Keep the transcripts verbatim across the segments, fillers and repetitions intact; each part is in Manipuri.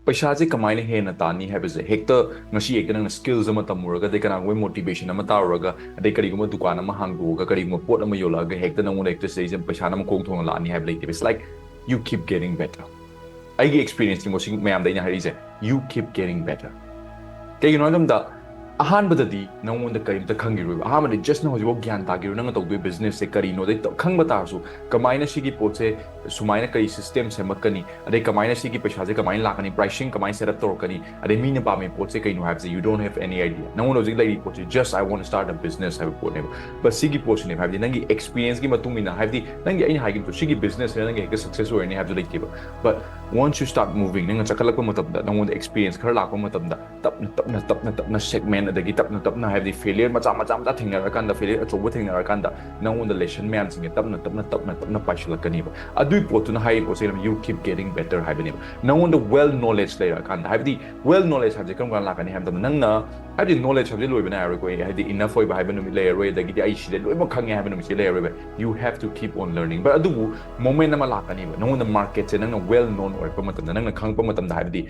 ꯄꯩꯁꯥꯁꯦ ꯀꯃꯥꯏꯅ ꯍꯦꯟꯅ ꯇꯥꯅꯤ ꯍꯥꯏꯕꯁꯦ, ꯍꯦꯛꯇ ꯉꯁꯤ ꯍꯦꯛꯇ ꯅꯪꯅ skills ꯑꯃ ꯇꯝꯃꯨꯔꯒ, ꯑꯗꯩ ꯀꯅꯥꯒꯨꯝꯕ motivation ꯑꯃ ꯇꯥꯔꯨꯔꯒ, ꯑꯗꯩ ꯀꯔꯤꯒꯨꯝꯕ ꯗꯨꯀꯥꯟ ꯑꯃ ꯍꯥꯡꯗꯣꯛꯑꯒ, ꯀꯔꯤꯒꯨꯝꯕ ꯄꯣꯠ ꯑꯃ ꯌꯣꯜꯂꯛꯑꯒ ꯍꯦꯛꯇ ꯅꯪꯉꯣꯟꯗ ꯍꯦꯛꯇ ꯁꯤꯗꯩꯁꯤꯗ ꯄꯩꯁꯥꯅ ꯑꯃ ꯀꯣꯡ ꯊꯣꯡꯅ ꯂꯥꯛꯑꯅꯤ ꯍꯥꯏꯕ ꯂꯩꯇꯦꯕ. It's like you keep getting better. ꯑꯩꯒꯤ experienceꯅꯤꯀꯣ ꯁꯤ ꯃꯌꯥꯝꯗ ꯑꯩꯅ ꯍꯥꯏꯔꯛꯏꯁꯦ, you keep getting better. ꯀꯩꯒꯤꯅꯣ ꯍꯥꯏꯕ ꯃꯇꯝꯗ, ꯑꯍꯥꯟꯕꯗꯗꯤ ꯅꯪꯉꯣꯟꯗ ꯀꯔꯤꯝꯇ ꯈꯪꯈꯤꯔꯣꯏꯕ꯫ ꯑꯍꯥꯟꯕꯗꯤ just ꯅꯪ ꯍꯧꯖꯤꯛꯐꯥꯎ ꯒ꯭ꯌꯥꯟ ꯇꯥꯈꯤꯔꯣꯏ, ꯅꯪꯅ ꯇꯧꯗꯣꯏ businessꯁꯦ ꯀꯔꯤꯅꯣ, ꯑꯗꯩ ꯇ-, ꯈꯪꯕ ꯇꯥꯔꯁꯨ ꯀꯃꯥꯏꯅ ꯁꯤꯒꯤ ꯄꯣꯠꯁꯦ ꯁꯨꯃꯥꯏꯅ ꯀꯔꯤ system ꯁꯦꯝꯃꯛꯀꯅꯤ, ꯑꯗꯩ ꯀꯃꯥꯏꯅ ꯁꯤꯒꯤ ꯄꯩꯁꯥꯁꯦ ꯀꯃꯥꯏꯅ ꯂꯥꯛꯀꯅꯤ, pricing ꯀꯃꯥꯏꯅ set up ꯇꯧꯔꯛꯀꯅꯤ, ꯑꯗꯩ ꯃꯤꯅ ꯄꯥꯝꯃꯤ ꯄꯣꯠꯁꯦ ꯀꯩꯅꯣ ꯍꯥꯏꯕꯁꯦ you don't have any idea. ꯅꯪꯉꯣꯟꯗ ꯍꯧꯖꯤꯛ ꯂꯩꯔꯤ ꯄꯣꯠꯁꯦ just I want to start a business ꯍꯥꯏꯕ ꯄꯣꯠꯅꯦꯕ꯫ But ꯁꯤꯒꯤ ꯄꯣꯠꯁꯤꯅꯦꯕ, ꯍꯥꯏꯕꯗꯤ ꯅꯪꯒꯤ experienceꯀꯤ ꯃꯇꯨꯡ ꯏꯟꯅ, ꯍꯥꯏꯕꯗꯤ ꯅꯪꯒꯤ, ꯑꯩꯅ ꯍꯥꯏꯈꯤꯕꯗꯣ, ꯁꯤꯒꯤ businessꯁꯤꯅ ꯅꯪꯒꯤ ꯍꯦꯛꯇ success ꯑꯣꯏꯔꯅꯤ ꯍꯥꯏꯕꯗꯨ ꯂꯩꯇꯦꯕ꯫ But once you start moving, ꯅꯪꯅ ꯆꯠꯈꯠꯂꯛꯄ ꯃꯇꯝꯗ, ꯅꯪꯉꯣꯟꯗ experience ꯈꯔ ꯂꯥꯛꯄ ꯃꯇꯝꯗ, ꯇꯞꯅ ꯇꯞꯅ ꯇꯞꯅ ꯇꯞꯅ segment, ꯑꯗꯒꯤ ꯇꯞꯅ ꯇꯞꯅ, ꯍꯥꯏꯕꯗꯤ failure ꯃꯆꯥ ꯃꯆꯥ ꯃꯆꯥ ꯊꯦꯡꯅꯔꯀꯥꯟꯗ, failure ꯑꯆꯧꯕ ꯊꯦꯡꯅꯔꯀꯥꯟꯗ, ꯅꯪꯉꯣꯟꯗ lesson ꯃꯌꯥꯝꯁꯤꯡꯁꯦ ꯇꯞꯅ ꯇꯞꯅ ꯇꯞꯅ ꯇꯞꯅ ꯄꯥꯏꯁꯤꯜꯂꯛꯀꯅꯦꯕ꯫ ꯑꯗꯨꯒꯤ ꯄꯣꯠꯇꯨꯅ ꯍꯥꯏꯔꯤꯕ ꯄꯣꯠꯁꯦ you keep getting better ꯍꯥꯏꯕꯅꯦꯕ꯫ ꯅꯪꯉꯣꯟꯗ well knowledge ꯂꯩꯔꯛꯑꯀꯥꯟꯗ, ꯍꯥꯏꯕꯗꯤ well knowledge ꯍꯥꯏꯕꯁꯦ ꯀꯔꯝ ꯀꯥꯟꯗ ꯂꯥꯛꯀꯅꯤ ꯍꯥꯏꯕ ꯃꯇꯝꯗ, ꯅꯪꯅ, ꯍꯥꯏꯕꯗꯤ knowledge ꯍꯥꯏꯕꯁꯦ ꯂꯣꯏꯕ ꯅꯥꯏꯔꯣꯏꯀꯣ, ꯍꯥꯏꯗꯤ enough ꯑꯣꯏꯕ ꯍꯥꯏꯕ ꯅꯨꯃꯤꯠ ꯂꯩꯔꯔꯣꯏ, ꯑꯗꯒꯤꯗꯤ ꯑꯩ ꯁꯤꯗ ꯂꯣꯏꯅꯃꯛ ꯈꯪꯉꯦ ꯍꯥꯏꯕ ꯅꯨꯃꯤꯠꯁꯦ ꯂꯩꯔꯔꯣꯏꯕ꯫ You have to keep on learning. But ꯑꯗꯨꯕꯨ moment ꯑꯃ ꯂꯥꯛꯀꯅꯦꯕ, ꯅꯪꯉꯣꯟꯗ marketꯁꯦ ꯅꯪꯅ well known ꯑꯣꯏꯔꯛꯄ ꯃꯇꯝꯗ, ꯅꯪꯅ ꯈꯪꯉꯛꯄ ꯃꯇꯝꯗ, ꯍꯥꯏꯕꯗꯤ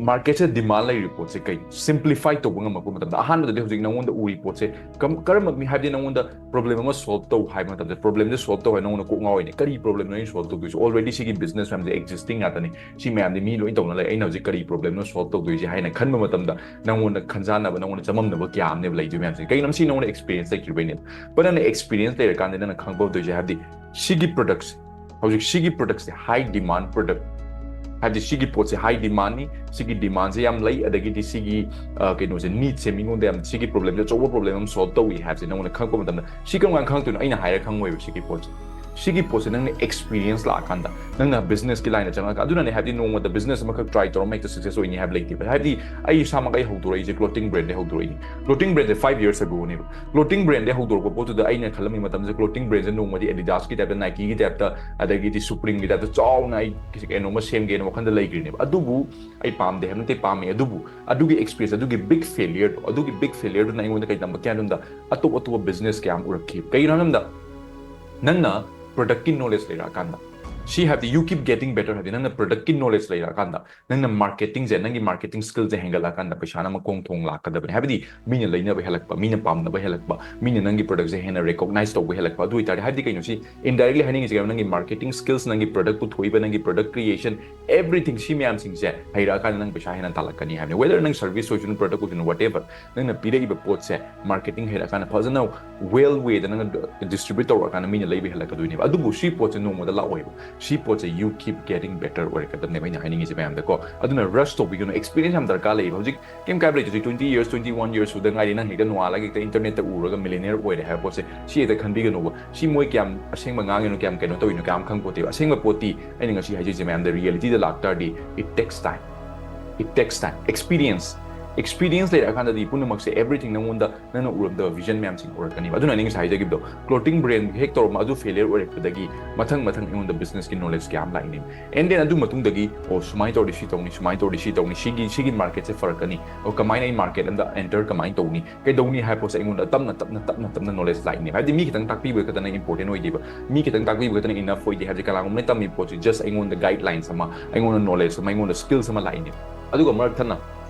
marketꯁꯦ demand ꯂꯩꯔꯤꯕ ꯄꯣꯠꯁꯦ ꯀꯩ simplify ꯇꯧꯕ ꯉꯝꯃꯛꯄ ꯃꯇꯝꯗ, ꯑꯍꯥꯟꯕꯗꯗꯤ ꯍꯧꯖꯤꯛ ꯅꯪꯉꯣꯟꯗ ꯎꯔꯤ ꯄꯣꯠꯁꯦ ꯀꯔꯝ-, ꯀꯔꯝꯕ ꯃꯤ, ꯍꯥꯏꯕꯗꯤ ꯅꯪꯉꯣꯟꯗ problem ꯑꯃ solve ꯇꯧ ꯍꯥꯏꯕ ꯃꯇꯝꯗ, problemꯁꯦ solve ꯇꯧ ꯍꯥꯏ ꯅꯪꯉꯣꯟꯗ ꯀꯣꯛ ꯉꯥꯎꯔꯤꯅꯦ, ꯀꯔꯤ problemꯅꯣ ꯑꯩꯅ solve ꯇꯧꯗꯣꯏꯁꯦ? Already ꯁꯤꯒꯤ business ꯃꯌꯥꯝꯁꯦ existing ꯉꯥꯛꯇꯅꯤ, ꯁꯤ ꯃꯌꯥꯝꯗꯤ ꯃꯤ ꯂꯣꯏ ꯇꯧꯅ ꯂꯩ, ꯑꯩꯅ ꯍꯧꯖꯤꯛ ꯀꯔꯤ problemꯅꯣ solve ꯇꯧꯗꯣꯏꯁꯦ ꯍꯥꯏꯅ ꯈꯟꯕ ꯃꯇꯝꯗ, ꯅꯪꯉꯣꯟꯗ ꯈꯟꯖꯥꯟꯅꯕ, ꯅꯪꯉꯣꯟꯗ ꯆꯃꯝꯅꯕ ꯀꯌꯥ ꯑꯃꯅꯦꯕ ꯂꯩꯗꯣꯏ ꯃꯌꯥꯝꯁꯦ꯫ ꯀꯩꯒꯤꯅꯣ? ꯁꯤ ꯅꯪꯉꯣꯟꯗ experience ꯂꯩꯇ꯭ꯔꯤꯕꯩꯅꯦ꯫ But ꯅꯪꯅ experience ꯂꯩꯔꯀꯥꯟꯗ ꯅꯪꯅ ꯈꯪꯕ ꯍꯧꯗꯣꯏꯁꯦ, ꯍꯥꯏꯕꯗꯤ ꯁꯤꯒꯤ productꯁꯦ, ꯍꯧꯖꯤꯛ ꯁꯤꯒꯤ productꯁꯦ high demand product, ꯍꯥꯏꯕꯗꯤ ꯁꯤꯒꯤ ꯄꯣꯠꯁꯦ high demandꯅꯤ, ꯁꯤꯒꯤ demandꯁꯦ ꯌꯥꯝ ꯂꯩ, ꯑꯗꯒꯤꯗꯤ ꯁꯤꯒꯤ, ꯑ, ꯀꯩꯅꯣꯁꯦ, needꯁꯦ ꯃꯤꯉꯣꯟꯗ ꯌꯥꯝ, ꯁꯤꯒꯤ problemꯁꯦ ꯑꯆꯧꯕ problem ꯑꯃ solve ꯇꯧꯏ ꯍꯥꯏꯕꯁꯦ ꯅꯪꯉꯣꯟꯗ ꯈꯪꯉꯛꯄ ꯃꯇꯝꯗ, ꯁꯤ ꯀꯔꯝ ꯀꯥꯟꯗ ꯈꯪꯉꯛꯇꯣꯏꯅꯣ? ꯑꯩꯅ ꯍꯥꯏꯔ ꯈꯪꯉꯣꯏꯕ ꯁꯤꯒꯤ ꯄꯣꯠꯁꯦ꯫ ꯁꯤꯒꯤ ꯄꯣꯠꯁꯦ ꯅꯪꯅ experience ꯂꯥꯛꯑꯀꯥꯟꯗ, ꯅꯪꯅ businessꯀꯤ lineꯗ ꯆꯪꯉꯛꯑꯀꯥꯟꯗ, ꯑꯗꯨꯅꯅꯦ, ꯍꯥꯏꯕꯗꯤ ꯅꯣꯡꯃꯗ business ꯑꯃꯈꯛ try ꯇꯧꯔꯝꯃ ꯍꯦꯛꯇ success ꯑꯣꯏꯅꯤ ꯍꯥꯏꯕ ꯂꯩꯇꯦꯕ꯫ ꯍꯥꯏꯕꯗꯤ ꯑꯩ ꯏꯁꯥꯃꯛ, ꯑꯩ ꯍꯧꯗꯣꯔꯛꯏꯁꯦ clothing brandꯗꯒꯤ ꯍꯧꯗꯣꯔꯛꯏꯅꯤ꯫ Clothing brandꯁꯦ five years agoꯅꯦꯕ꯫ Clothing brandꯗꯒꯤ ꯍꯧꯗꯣꯔꯛꯄ ꯄꯣꯠꯇꯨꯗ ꯑꯩꯅ ꯈꯜꯂꯝꯃꯤ ꯃꯇꯝꯁꯦ clothing brandꯁꯦ ꯅꯣꯡꯃꯗꯤ Adidasꯀꯤ typeꯇ, Nikeꯒꯤ typeꯇ, ꯑꯗꯒꯤꯗꯤ Supremeꯒꯤ typeꯇ ꯆꯥꯎꯅ ꯑꯩ ꯀꯩꯅꯣꯝꯃ ꯁꯦꯝꯒꯦꯅ ꯋꯥꯈꯜꯗ ꯂꯩꯈ꯭ꯔꯤꯅꯦꯕ꯫ ꯑꯗꯨꯕꯨ ꯑꯩ ꯄꯥꯝꯗꯦ ꯍꯥꯏꯕ ꯅꯠꯇꯦ, ꯄꯥꯝꯃꯤ꯫ ꯑꯗꯨꯕꯨ ꯑꯗꯨꯒꯤ experience, ꯑꯗꯨꯒꯤ big failureꯗꯣ, ꯑꯗꯨꯒꯤ big failureꯗꯨꯅ ꯑꯩꯉꯣꯟꯗ ꯀꯩ ꯇꯝꯕ ꯀꯌꯥ ꯃꯇꯝꯗ ꯑꯇꯣꯞ ꯑꯇꯣꯞꯄ business ꯀꯌꯥ ꯑꯃ ꯎꯔꯛꯈꯤ꯫ ꯀꯩꯒꯤꯅꯣ ꯍꯥꯏꯕ ꯃꯇꯝꯗ, ꯅꯪꯅ productꯀꯤ knowledge ꯂꯩꯔꯛꯑꯀꯥꯟꯗ, ꯁꯤ ꯍꯥꯏꯕꯗꯤ you keep getting better ꯍꯥꯏꯕꯗꯤ ꯅꯪꯅ productꯀꯤ knowledge ꯂꯩꯔꯛꯑꯀꯥꯟꯗ ꯅꯪꯅ marketingꯁꯦ, ꯅꯪꯒꯤ marketing skillꯁꯦ ꯍꯦꯟꯒꯠꯂꯛꯑꯀꯥꯟꯗ ꯄꯩꯁꯥꯅ ꯃꯈꯣꯡ ꯊꯣꯡ ꯂꯥꯛꯀꯗꯕꯅꯤ꯫ ꯍꯥꯏꯕꯗꯤ ꯃꯤꯅ ꯂꯩꯅꯕ ꯍꯦꯜꯂꯛꯄ, ꯃꯤꯅ ꯄꯥꯝꯅꯕ ꯍꯦꯜꯂꯛꯄ, ꯃꯤꯅ ꯅꯪꯒꯤ productꯁꯦ ꯍꯦꯟꯅ recognize ꯇꯧꯕ ꯍꯦꯜꯂꯛꯄ꯫ ꯑꯗꯨ ꯑꯣꯏꯇꯥꯔꯗꯤ ꯍꯥꯏꯕꯗꯤ ꯀꯩꯅꯣ ꯁꯤ indirectly ꯍꯥꯏꯅꯤꯡꯉꯤꯁꯦ ꯀꯩꯅꯣ, ꯅꯪꯒꯤ marketing skills, ꯅꯪꯒꯤ product ꯄꯨꯊꯣꯛꯏꯕ, ꯅꯪꯒꯤ product creation, everything ꯁꯤ ꯃꯌꯥꯝꯁꯤꯡꯁꯦ ꯍꯩꯔꯛꯑꯀꯥꯟꯗ ꯅꯪ ꯄꯩꯁꯥ ꯍꯦꯟꯅ ꯇꯥꯜꯂꯛꯀꯅꯤ ꯍꯥꯏꯕꯅꯤ꯫ Whether ꯅꯪ service ꯑꯣꯏꯁꯅꯨ, product ꯑꯣꯏꯁꯅꯨ, whatever, ꯅꯪꯅ ꯄꯤꯔꯛꯏꯕ ꯄꯣꯠꯁꯦ marketing ꯍꯩꯔꯛꯑꯀꯥꯟꯗ ꯐꯖꯅ well wayꯗ ꯅꯪꯅ distribute ꯇꯧꯔꯛꯑꯀꯥꯟꯗ ꯃꯤꯅ ꯂꯩꯕ ꯍꯦꯜꯂꯛꯀꯗꯣꯏꯅꯦꯕ꯫ ꯑꯗꯨꯕꯨ ꯁꯤ ꯄꯣꯠꯁꯦ ꯅꯣꯡꯃꯗ ꯂꯥꯛꯑꯣꯏꯕ꯫ ꯁꯤ ꯄꯣꯠꯁꯦ you keep getting better ꯑꯣꯏꯔꯛꯀꯗꯕꯅꯦꯕ ꯑꯩꯅ ꯍꯥꯏꯅꯤꯡꯉꯤꯁꯦ ꯃꯌꯥꯝꯗꯀꯣ꯫ ꯑꯗꯨꯅ rush ꯇꯧꯕꯤꯒꯅꯨ, experience ꯌꯥꯝ ꯗꯔꯀꯥꯔ ꯂꯩꯌꯦꯕ꯫ ꯍꯧꯖꯤꯛ ꯀꯩꯝ ꯀꯥꯏꯕ ꯂꯩꯇꯦ, ꯍꯧꯖꯤꯛ twenty years, twenty one years ꯁꯨꯗ ꯉꯥꯏꯔꯤ, ꯅꯪ ꯍꯦꯛꯇ ꯅꯣꯡꯉꯥꯜꯂꯒ ꯍꯦꯛꯇ internetꯇ ꯎꯔꯒ millionaire ꯑꯣꯏꯔꯦ ꯍꯥꯏꯕ ꯄꯣꯠꯁꯦ ꯁꯤ ꯍꯦꯛꯇ ꯈꯟꯕꯤꯒꯅꯣꯕ꯫ ꯁꯤ ꯃꯣꯏ ꯀꯌꯥꯝ ꯑꯁꯦꯡꯕ ꯉꯥꯡꯉꯤꯅꯣ, ꯀꯌꯥꯝ ꯀꯩꯅꯣ ꯇꯧꯔꯤꯅꯣ, ꯀꯌꯥꯝ ꯈꯪꯄꯣꯠꯇꯦꯕ꯫ ꯑꯁꯦꯡꯕ ꯄꯣꯠꯇꯤ ꯑꯩꯅ ꯉꯁꯤ ꯍꯥꯏꯖꯔꯤꯁꯦ ꯃꯌꯥꯝꯗ realityꯗ ꯂꯥꯛꯇꯥꯔꯗꯤ it takes time, it takes time, experience, experience ꯂꯩꯔꯛꯑꯀꯥꯟꯗꯗꯤ ꯄꯨꯝꯅꯃꯛꯁꯦ, everything ꯅꯪꯉꯣꯟꯗ ꯅꯪꯅ ꯎꯔꯝꯗꯕ vision ꯃꯌꯥꯝꯁꯤꯡ ꯎꯔꯛꯀꯅꯤꯕ꯫ ꯑꯗꯨꯅ ꯑꯩꯅ ꯉꯁꯥꯏ ꯍꯥꯏꯖꯈꯤꯕꯗꯣ, clothing brand ꯍꯦꯛ ꯇꯧꯔꯝꯕ ꯑꯗꯨ failure ꯑꯣꯏꯔꯛꯄꯗꯒꯤ ꯃꯊꯪ ꯃꯊꯪ ꯑꯩꯉꯣꯟꯗ businessꯀꯤ knowledge ꯀꯌꯥ ꯑꯃ ꯂꯥꯛꯏꯅꯦꯕ꯫ And then ꯑꯗꯨ ꯃꯇꯨꯡꯗꯒꯤ ꯑꯣ ꯁꯨꯃꯥꯏꯅ ꯇꯧꯔꯗꯤ ꯁꯤ ꯇꯧꯅꯤ, ꯁꯨꯃꯥꯏꯅ ꯇꯧꯔꯗꯤ ꯁꯤ ꯇꯧꯅꯤ, ꯁꯤꯒꯤ ꯁꯤꯒꯤ marketꯁꯦ ꯐꯔꯛꯀꯅꯤ, ꯑꯣ ꯀꯃꯥꯏꯅ ꯑꯩ market ꯑꯝꯗ enter ꯀꯃꯥꯏꯅ ꯇꯧꯅꯤ, ꯀꯩꯗꯧꯅꯤ ꯍꯥꯏꯕ ꯄꯣꯠꯁꯦ ꯑꯩꯉꯣꯟꯗ ꯇꯞꯅ ꯇꯞꯅ ꯇꯞꯅ ꯇꯞꯅ knowledge ꯂꯥꯛꯏꯅꯦꯕ꯫ ꯍꯥꯏꯕꯗꯤ ꯃꯤ ꯈꯤꯇꯪ ꯇꯥꯛꯄꯤꯕ ꯈꯛꯇꯅ important ꯑꯣꯏꯗꯦꯕ, ꯃꯤ ꯈꯤꯇꯪ ꯇꯥꯛꯄꯤꯕ ꯈꯛꯇꯅ enough ꯑꯣꯏꯗꯦ꯫ ꯍꯥꯏꯕꯗꯤ ꯀꯅꯥꯒꯨꯝꯕꯅ ꯇꯝꯃꯤꯕ ꯄꯣꯠꯁꯤ just ꯑꯩꯉꯣꯟꯗ guidelines ꯑꯃ, ꯑꯩꯉꯣꯟꯗ knowledge ꯑꯃ, ꯑꯩꯉꯣꯟꯗ skills ꯑꯃ ꯂꯥꯛꯏꯅꯦꯕ꯫ ꯑꯗꯨꯒ ꯃꯔꯛ ꯊꯠꯅ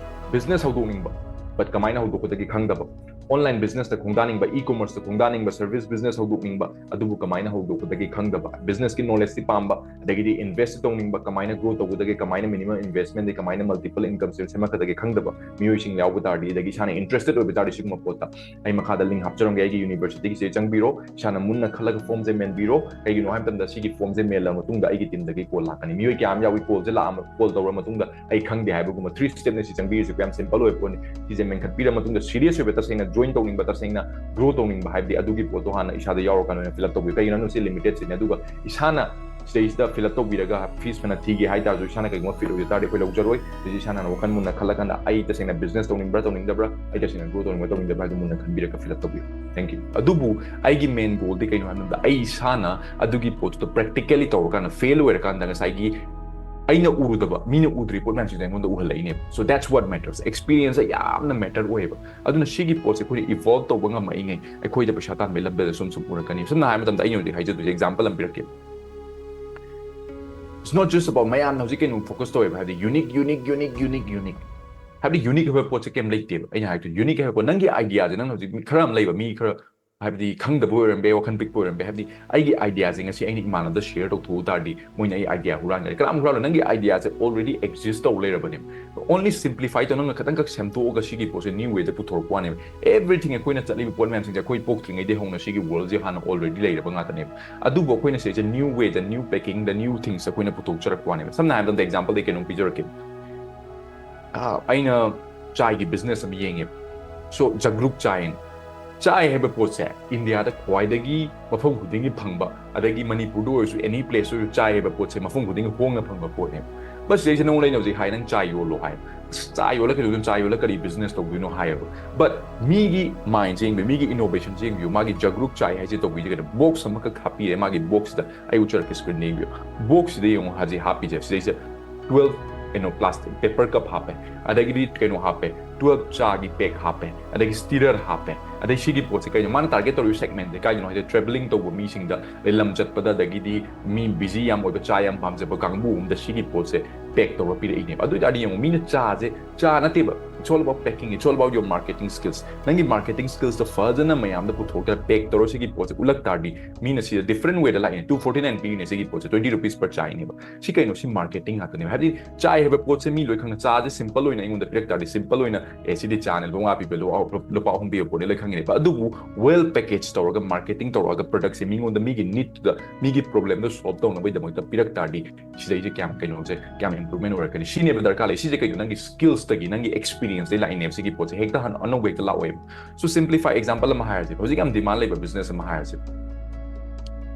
business ꯍꯧꯗꯣꯛꯅꯤꯡꯕ, but ꯀꯃꯥꯏꯅ ꯍꯧꯗꯣꯛꯀꯗꯒꯦ ꯈꯪꯗꯕ, online businessꯇ ꯈꯣꯡꯗꯥꯅꯤꯡꯕ, e-commerceꯇ ꯈꯣꯡꯗꯥꯅꯤꯡꯕ, service business ꯍꯧꯗꯣꯛꯅꯤꯡꯕ, ꯑꯗꯨꯕꯨ ꯀꯃꯥꯏꯅ ꯍꯧꯗꯣꯛꯀꯗꯒꯦ ꯈꯪꯗꯕ, businessꯀꯤ knowledgeꯇꯤ ꯄꯥꯝꯕ, ꯑꯗꯒꯤꯗꯤ invest ꯇꯧꯅꯤꯡꯕ, ꯀꯃꯥꯏꯅ grow ꯇꯧꯒꯗꯒꯦ, ꯀꯃꯥꯏꯅ minimum investmentꯗꯒꯤ ꯀꯃꯥꯏꯅ multiple income stream ꯁꯦꯝꯃꯛꯀꯗꯒꯦ ꯈꯪꯗꯕ ꯃꯤꯑꯣꯏꯁꯤꯡ ꯌꯥꯎꯕ ꯇꯥꯔꯗꯤ, ꯑꯗꯒꯤ ꯏꯁꯥꯅ interested ꯑꯣꯏꯕ ꯇꯥꯔꯗꯤ ꯁꯤꯒꯨꯝꯕ ꯄꯣꯠꯇ, ꯑꯩ ꯃꯈꯥꯗ link ꯍꯥꯞꯆꯔꯝꯒꯦ, ꯑꯩꯒꯤ universityꯒꯤꯁꯦ ꯆꯪꯕꯤꯔꯣ, ꯏꯁꯥꯅ ꯃꯨꯟꯅ ꯈꯜꯂꯒ formꯁꯦ ꯃꯦꯟꯕꯤꯔꯣ꯫ ꯀꯩꯒꯤꯅꯣ ꯍꯥꯏꯕ ꯃꯇꯝꯗ ꯁꯤꯒꯤ formꯁꯦ ꯃꯦꯜꯂ ꯃꯇꯨꯡꯗ ꯑꯩꯒꯤ teamꯗꯒꯤ call ꯂꯥꯛꯀꯅꯤ꯫ ꯃꯤꯑꯣꯏ ꯀꯌꯥ ꯑꯃ ꯌꯥꯎꯏ, callꯁꯦ ꯂꯥꯛꯑ, call ꯇꯧꯔ ꯃꯇꯨꯡꯗ ꯑꯩ ꯈꯪꯗꯦ ꯍꯥꯏꯕꯒꯨꯝꯕ three stepꯅꯦ ꯁꯤ ꯆꯪꯕꯤꯔꯤꯁꯦ, ꯌꯥꯝ simple ꯑꯣꯏꯕ ꯄꯣꯠꯅꯤ꯫ ꯁꯤꯁꯦ ꯃꯦꯟꯈꯠꯄꯤꯔ ꯃꯇꯨꯡꯗ serious ꯑꯣꯏꯕ, ꯇꯁꯦꯡꯅ join ꯇꯧꯅꯤꯡꯕ, ꯇꯁꯦꯡꯅ grow ꯇꯧꯅꯤꯡꯕ ꯍꯥꯏꯕꯗꯤ ꯑꯗꯨꯒꯤ ꯄꯣꯠꯇꯣ ꯍꯥꯟꯅ ꯏꯁꯥꯗ ꯌꯥꯎꯔꯀꯥꯟꯗ ꯑꯣꯏꯅ fill up ꯇꯧꯕꯤꯌꯨ꯫ ꯀꯩꯒꯤꯅꯣ ꯍꯥꯏꯕꯗ ꯁꯤ limited seatꯅꯦ꯫ ꯑꯗꯨꯒ ꯏꯁꯥꯅ ꯁꯤꯗꯩꯁꯤꯗ fill up ꯇꯧꯕꯤꯔꯒ fees ꯐꯅ ꯊꯤꯒꯦ ꯍꯥꯏ ꯇꯥꯔꯁꯨ ꯏꯁꯥꯅ ꯀꯩꯒꯨꯝꯕ fit ꯑꯣꯏꯖ ꯇꯥꯔꯗꯤ ꯑꯩꯈꯣꯏ ꯂꯧꯖꯔꯣꯏ꯫ ꯁꯤꯁꯦ ꯏꯁꯥꯅ ꯋꯥꯈꯜ ꯃꯨꯟꯅ ꯈꯜꯂꯀꯥꯟꯗ ꯑꯩ ꯇꯁꯦꯡꯅ business ꯇꯧꯅꯤꯡꯕ꯭ꯔꯥ ꯇꯧꯅꯤꯡꯗꯕ꯭ꯔꯥ, ꯑꯩ ꯇꯁꯦꯡꯅ grow ꯇꯧꯅꯤꯡꯕ꯭ꯔꯥ ꯇꯧꯅꯤꯡꯗꯕ꯭ꯔꯥ ꯍꯥꯏꯗꯨ ꯃꯨꯟꯅ ꯈꯟꯕꯤꯔꯒ fill up ꯇꯧꯕꯤꯌꯨ꯫ Thank you꯫ ꯑꯗꯨꯕꯨ ꯑꯩꯒꯤ main goalꯗꯤ ꯀꯩꯅꯣ ꯍꯥꯏꯕ ꯃꯇꯝꯗ ꯑꯩ ꯏꯁꯥꯅ ꯑꯗꯨꯒꯤ ꯄꯣꯠꯇꯨꯗ practically ꯇꯧꯔꯀꯥꯟꯗ fail ꯑꯣꯏꯔꯀꯥꯟꯗ ꯉꯁꯥꯏꯒꯤ ꯑꯩꯅ ꯎꯔꯨꯗꯕ, ꯃꯤꯅ ꯎꯗ꯭ꯔꯤ ꯄꯣꯠ ꯃꯌꯥꯝꯁꯤꯡꯁꯦ ꯑꯩꯉꯣꯟꯗ ꯎꯍꯜꯂꯛꯏꯅꯦꯕ꯫ So that's what matters꯫ Experience ꯌꯥꯝꯅ matter ꯑꯣꯏꯌꯦꯕ꯫ ꯑꯗꯨꯅ ꯁꯤꯒꯤ ꯄꯣꯠꯁꯦ ꯑꯩꯈꯣꯏꯅ evolve ꯇꯧꯕ ꯉꯝꯃꯛꯏꯉꯩ ꯑꯩꯈꯣꯏꯗ ꯄꯩꯁꯥ ꯇꯥꯟꯕꯒꯤ ꯂꯝꯕꯤꯗ ꯁꯨꯝ ꯁꯨꯝ ꯎꯔꯛꯀꯅꯤ꯫ ꯁꯝꯅ ꯍꯥꯏꯔꯕ ꯃꯇꯝꯗ ꯑꯩꯅ ꯍꯧꯖꯤꯛ ꯍꯥꯏꯖꯗꯣꯏꯁꯦ example ꯑꯃ ꯄꯤꯔꯛꯀꯦ꯫ It's not just about ꯃꯌꯥꯝꯅ ꯍꯧꯖꯤꯛ ꯀꯩꯅꯣ focus ꯇꯧꯋꯦꯕ, ꯍꯥꯏꯕꯗꯤ unique, unique, unique, unique, unique. ꯍꯥꯏꯕꯗꯤ unique ꯍꯥꯏꯕ ꯄꯣꯠꯁꯦ ꯀꯩꯝ ꯂꯩꯇꯦꯕ꯫ ꯑꯩꯅ ꯍꯥꯏꯕꯗꯤ unique ꯍꯥꯏꯕ ꯄꯣꯠ, ꯅꯪꯒꯤ idea ꯁꯦ, ꯅꯪ ꯍꯧꯖꯤꯛ ꯃꯤ ꯈꯔ ꯑꯃ ꯂꯩꯕ, ꯃꯤ ꯈꯔ ꯍꯥꯏꯕꯗꯤ ꯈꯪꯗꯕ ꯑꯣꯏꯔꯝꯕ ꯌꯥꯏ, ꯋꯥꯈꯜ ꯄꯤꯛꯄ ꯑꯣꯏꯔꯝꯕ ꯌꯥꯏ, ꯍꯥꯏꯕꯗꯤ ꯑꯩꯒꯤ idea ꯁꯦ ꯉꯁꯤ ꯑꯩꯅ ꯏꯃꯥꯟꯅꯕꯗ share ꯇꯧꯊꯣꯛꯎ ꯇꯥꯔꯗꯤ ꯃꯣꯏꯅ ꯑꯩ idea ꯍꯨꯔꯥꯟꯈ꯭ꯔꯦ꯫ ꯀꯅꯥꯝ ꯍꯨꯔꯥꯜꯂꯣꯏ, ꯅꯪꯒꯤ idea ꯁꯦ already exist ꯇꯧ ꯂꯩꯔꯕꯅꯦ꯫ Only simplify ꯇꯧ, ꯅꯪꯅ ꯈꯤꯇꯪꯈꯛ ꯁꯦꯝꯗꯣꯛꯑꯒ ꯁꯤꯒꯤ ꯄꯣꯠꯁꯦ new way ꯗ ꯄꯨꯊꯣꯔꯛꯄ ꯋꯥꯅꯦꯕ꯫ Everything ꯑꯩꯈꯣꯏꯅ ꯆꯠꯂꯤꯕ ꯄꯣꯠ ꯃꯌꯥꯝꯁꯤꯡꯁꯦ ꯑꯩꯈꯣꯏ ꯄꯣꯛꯇ꯭ꯔꯤꯉꯩꯗꯒꯤ ꯍꯧꯅ ꯁꯤꯒꯤ world ꯁꯦ ꯍꯥꯟꯅ already ꯂꯩꯔꯕ ꯉꯥꯛꯇꯅꯦꯕ꯫ ꯑꯗꯨꯕꯨ ꯑꯩꯈꯣꯏꯅ ꯁꯤꯗꯩꯁꯤꯗ new way ꯗ, new packing ꯗ, new things ꯑꯩꯈꯣꯏꯅ ꯄꯨꯊꯣꯛꯆꯔꯛꯄ ꯋꯥꯅꯦꯕ꯫ ꯁꯝꯅ ꯍꯥꯏꯔꯕꯗ example ꯑꯩ ꯀꯩꯅꯣꯝ ꯄꯤꯖꯔꯛꯀꯦ꯫ ꯑꯥ, ꯑꯩꯅ ꯆꯥꯏꯒꯤ business ꯑꯃ ꯌꯦꯡꯉꯦꯕ꯫ So, ꯖꯒ꯭ꯔꯨꯛ ꯆꯥꯏꯅ, ꯆꯥꯏ ꯍꯥꯏꯕ ꯄꯣꯠꯁꯦ ꯏꯟꯗꯤꯌꯥꯗ ꯈ꯭ꯋꯥꯏꯗꯒꯤ ꯃꯐꯝ ꯈꯨꯗꯤꯡꯒꯤ ꯐꯪꯕ, ꯑꯗꯒꯤ ꯃꯅꯤꯄꯨꯔꯗ ꯑꯣꯏꯔꯁꯨ, any place ꯑꯣꯏꯔꯁꯨ, ꯆꯥꯏ ꯍꯥꯏꯕ ꯄꯣꯠꯁꯦ ꯃꯐꯝ ꯈꯨꯗꯤꯡꯒꯤ ꯍꯣꯡꯅ ꯐꯪꯕ ꯄꯣꯠꯅꯦꯕ꯫ But ꯁꯤꯗꯩꯁꯤꯗ ꯅꯉꯣꯟꯗ ꯑꯩꯅ ꯍꯧꯖꯤꯛ ꯍꯥꯏ, "ꯅꯪ ꯆꯥꯏ ꯌꯣꯜꯂꯣ" ꯍꯥꯏ꯫ ꯑꯁ, ꯆꯥꯏ ꯌꯣꯜꯂ ꯀꯩꯗꯧꯗꯣꯏꯅꯣ? ꯆꯥꯏ ꯌꯣꯜꯂ ꯀꯔꯤ business ꯇꯧꯗꯣꯏꯅꯣ ꯍꯥꯏꯌꯦꯕ꯫ But ꯃꯤꯒꯤ mind ꯁꯦ ꯌꯦꯡꯕꯤꯌꯨ, ꯃꯤꯒꯤ innovation ꯁꯦ ꯌꯦꯡꯕꯤꯌꯨ, ꯃꯥꯒꯤ ꯖꯒ꯭ꯔꯨꯛ ꯆꯥꯏ ꯍꯥꯏꯁꯦ ꯇꯧꯕꯤꯁꯦ ꯀꯩꯅꯣ? Box ꯑꯃꯈꯛ ꯍꯥꯞꯄꯤꯔꯦ, ꯃꯥꯒꯤ box ꯁꯤꯗ ꯑꯩ ꯎꯠꯆꯔꯛꯀꯦ, screen ꯗ ꯌꯦꯡꯕꯤꯌꯨ꯫ Box ꯁꯤꯗ ꯌꯦꯡꯉꯨ, ꯍꯧꯖꯤꯛ ꯍꯥꯞꯄꯤꯁꯦ, ꯁꯤꯗꯩꯁꯤꯗ twelve ꯀꯩꯅꯣ, plastic paper cup ꯍꯥꯞꯄꯦ, ꯑꯗꯒꯤꯗꯤ ꯀꯩꯅꯣ ꯍꯥꯞꯄꯦ, twelve ꯆꯥꯒꯤ pack ꯍꯥꯞꯄꯦ, ꯑꯗꯒꯤ stirrer ꯍꯥꯞꯄꯦ꯫ ꯑꯗꯩ ꯁꯤꯒꯤ ꯄꯣꯠꯁꯦ ꯀꯩꯅꯣ ꯃꯥꯅ target ꯇꯧꯔꯤꯕ segment ꯁꯦ ꯀꯥꯏꯗꯅꯣ ꯍꯥꯏꯗꯤ travelling ꯇꯧꯕ ꯃꯤꯁꯤꯡꯗ, ꯑꯗꯩ ꯂꯝ ꯆꯠꯄꯗ, ꯑꯗꯒꯤꯗꯤ ꯃꯤ busy ꯌꯥꯝ ꯑꯣꯏꯕ, ꯆꯥ ꯌꯥꯝ ꯄꯥꯝꯖꯕ ꯀꯥꯡꯕꯨ ꯑꯃꯗ ꯁꯤꯒꯤ ꯄꯣꯠꯁꯦ pack ꯇꯧꯔ ꯄꯤꯔꯛꯏꯅꯦꯕ꯫ ꯑꯗꯨ ꯑꯣꯏꯇꯥꯔꯗꯤ ꯌꯦꯡꯉꯨ, ꯃꯤꯅ ꯆꯥꯁꯦ, ꯆꯥ ꯅꯠꯇꯦꯕ, it's all about packing, it's all about your marketing skills꯫ ꯅꯪꯒꯤ marketing skills ꯇꯣ ꯐꯖꯅ ꯃꯌꯥꯝꯗ ꯄꯨꯊꯣꯛꯇꯅ pack ꯇꯧꯔ ꯁꯤꯒꯤ ꯄꯣꯠꯁꯦ ꯎꯠꯂꯛ ꯇꯥꯔꯗꯤ ꯃꯤꯅ ꯁꯤꯗ different way ꯗ ꯂꯥꯛꯏꯅꯦ꯫ Two forty nine ꯄꯤꯔꯤꯅꯦ ꯁꯤꯒꯤ ꯄꯣꯠꯁꯦ, twenty rupees per ꯆꯥꯏꯅꯦꯕ꯫ ꯁꯤ ꯀꯩꯅꯣ? ꯁꯤ marketing ꯉꯥꯛꯇꯅꯦꯕ꯫ ꯍꯥꯏꯕꯗꯤ ꯆꯥꯏ ꯍꯥꯏꯕ ꯄꯣꯠꯁꯦ ꯃꯤ ꯂꯣꯏ ꯈꯪꯅ, ꯆꯥꯁꯦ simple ꯑꯣꯏꯅ ꯑꯩꯉꯣꯟꯗ ꯄꯤꯔꯛ ꯇꯥꯔꯗꯤ, simple ꯑꯣꯏꯅ, "ꯑꯦ, ꯁꯤꯗꯤ ꯆꯥꯅꯦ, ꯂꯨꯄꯥ ꯃꯉꯥ ꯄꯤꯕ, ꯂꯨꯄꯥ, ꯂꯨꯄꯥ ꯑꯍꯨꯝ ꯄꯤꯕ ꯄꯣꯠꯅꯦ" ꯂꯣꯏ ꯈꯪꯉꯤꯅꯦꯕ꯫ ꯑꯗꯨꯕꯨ well package ꯇꯧꯔꯒ, marketing ꯇꯧꯔꯒ product ꯁꯦ ꯃꯤꯉꯣꯟꯗ, ꯃꯤꯒꯤ need ꯇꯨꯗ, ꯃꯤꯒꯤ problem ꯗꯣ solve ꯇꯧꯅꯕꯒꯤꯗꯃꯛꯇ ꯄꯤꯔꯛ ꯇꯥꯔꯗꯤ ꯁꯤꯗꯩꯁꯦ ꯀꯌꯥꯝ ꯀꯩꯅꯣꯁꯦ, ꯀꯌꯥꯝ improvement ꯑꯣꯏꯔꯛꯀꯅꯤ? ꯁꯤꯅꯦꯕ ꯗꯔꯀꯥꯔ ꯂꯩ꯫ ꯁꯤꯁꯦ ꯀꯩꯅꯣ? ꯅꯪꯒꯤ skills ꯇꯒꯤ, ꯅꯪꯒꯤ experience ꯇꯒꯤ ꯂꯥꯛꯏꯅꯦꯕ ꯁꯤꯒꯤ ꯄꯣꯠꯁꯦ꯫ ꯍꯦꯛꯇ ꯍꯟ-, ꯑꯅꯧꯕ ꯍꯦꯛꯇ ꯂꯥꯛꯑꯣꯏꯕ꯫ So simplify example ꯑꯃ ꯍꯥꯏꯔꯁꯦ꯫ ꯍꯧꯖꯤꯛ ꯌꯥꯝ demand ꯂꯩꯕ business ꯑꯃ ꯍꯥꯏꯔꯁꯦ꯫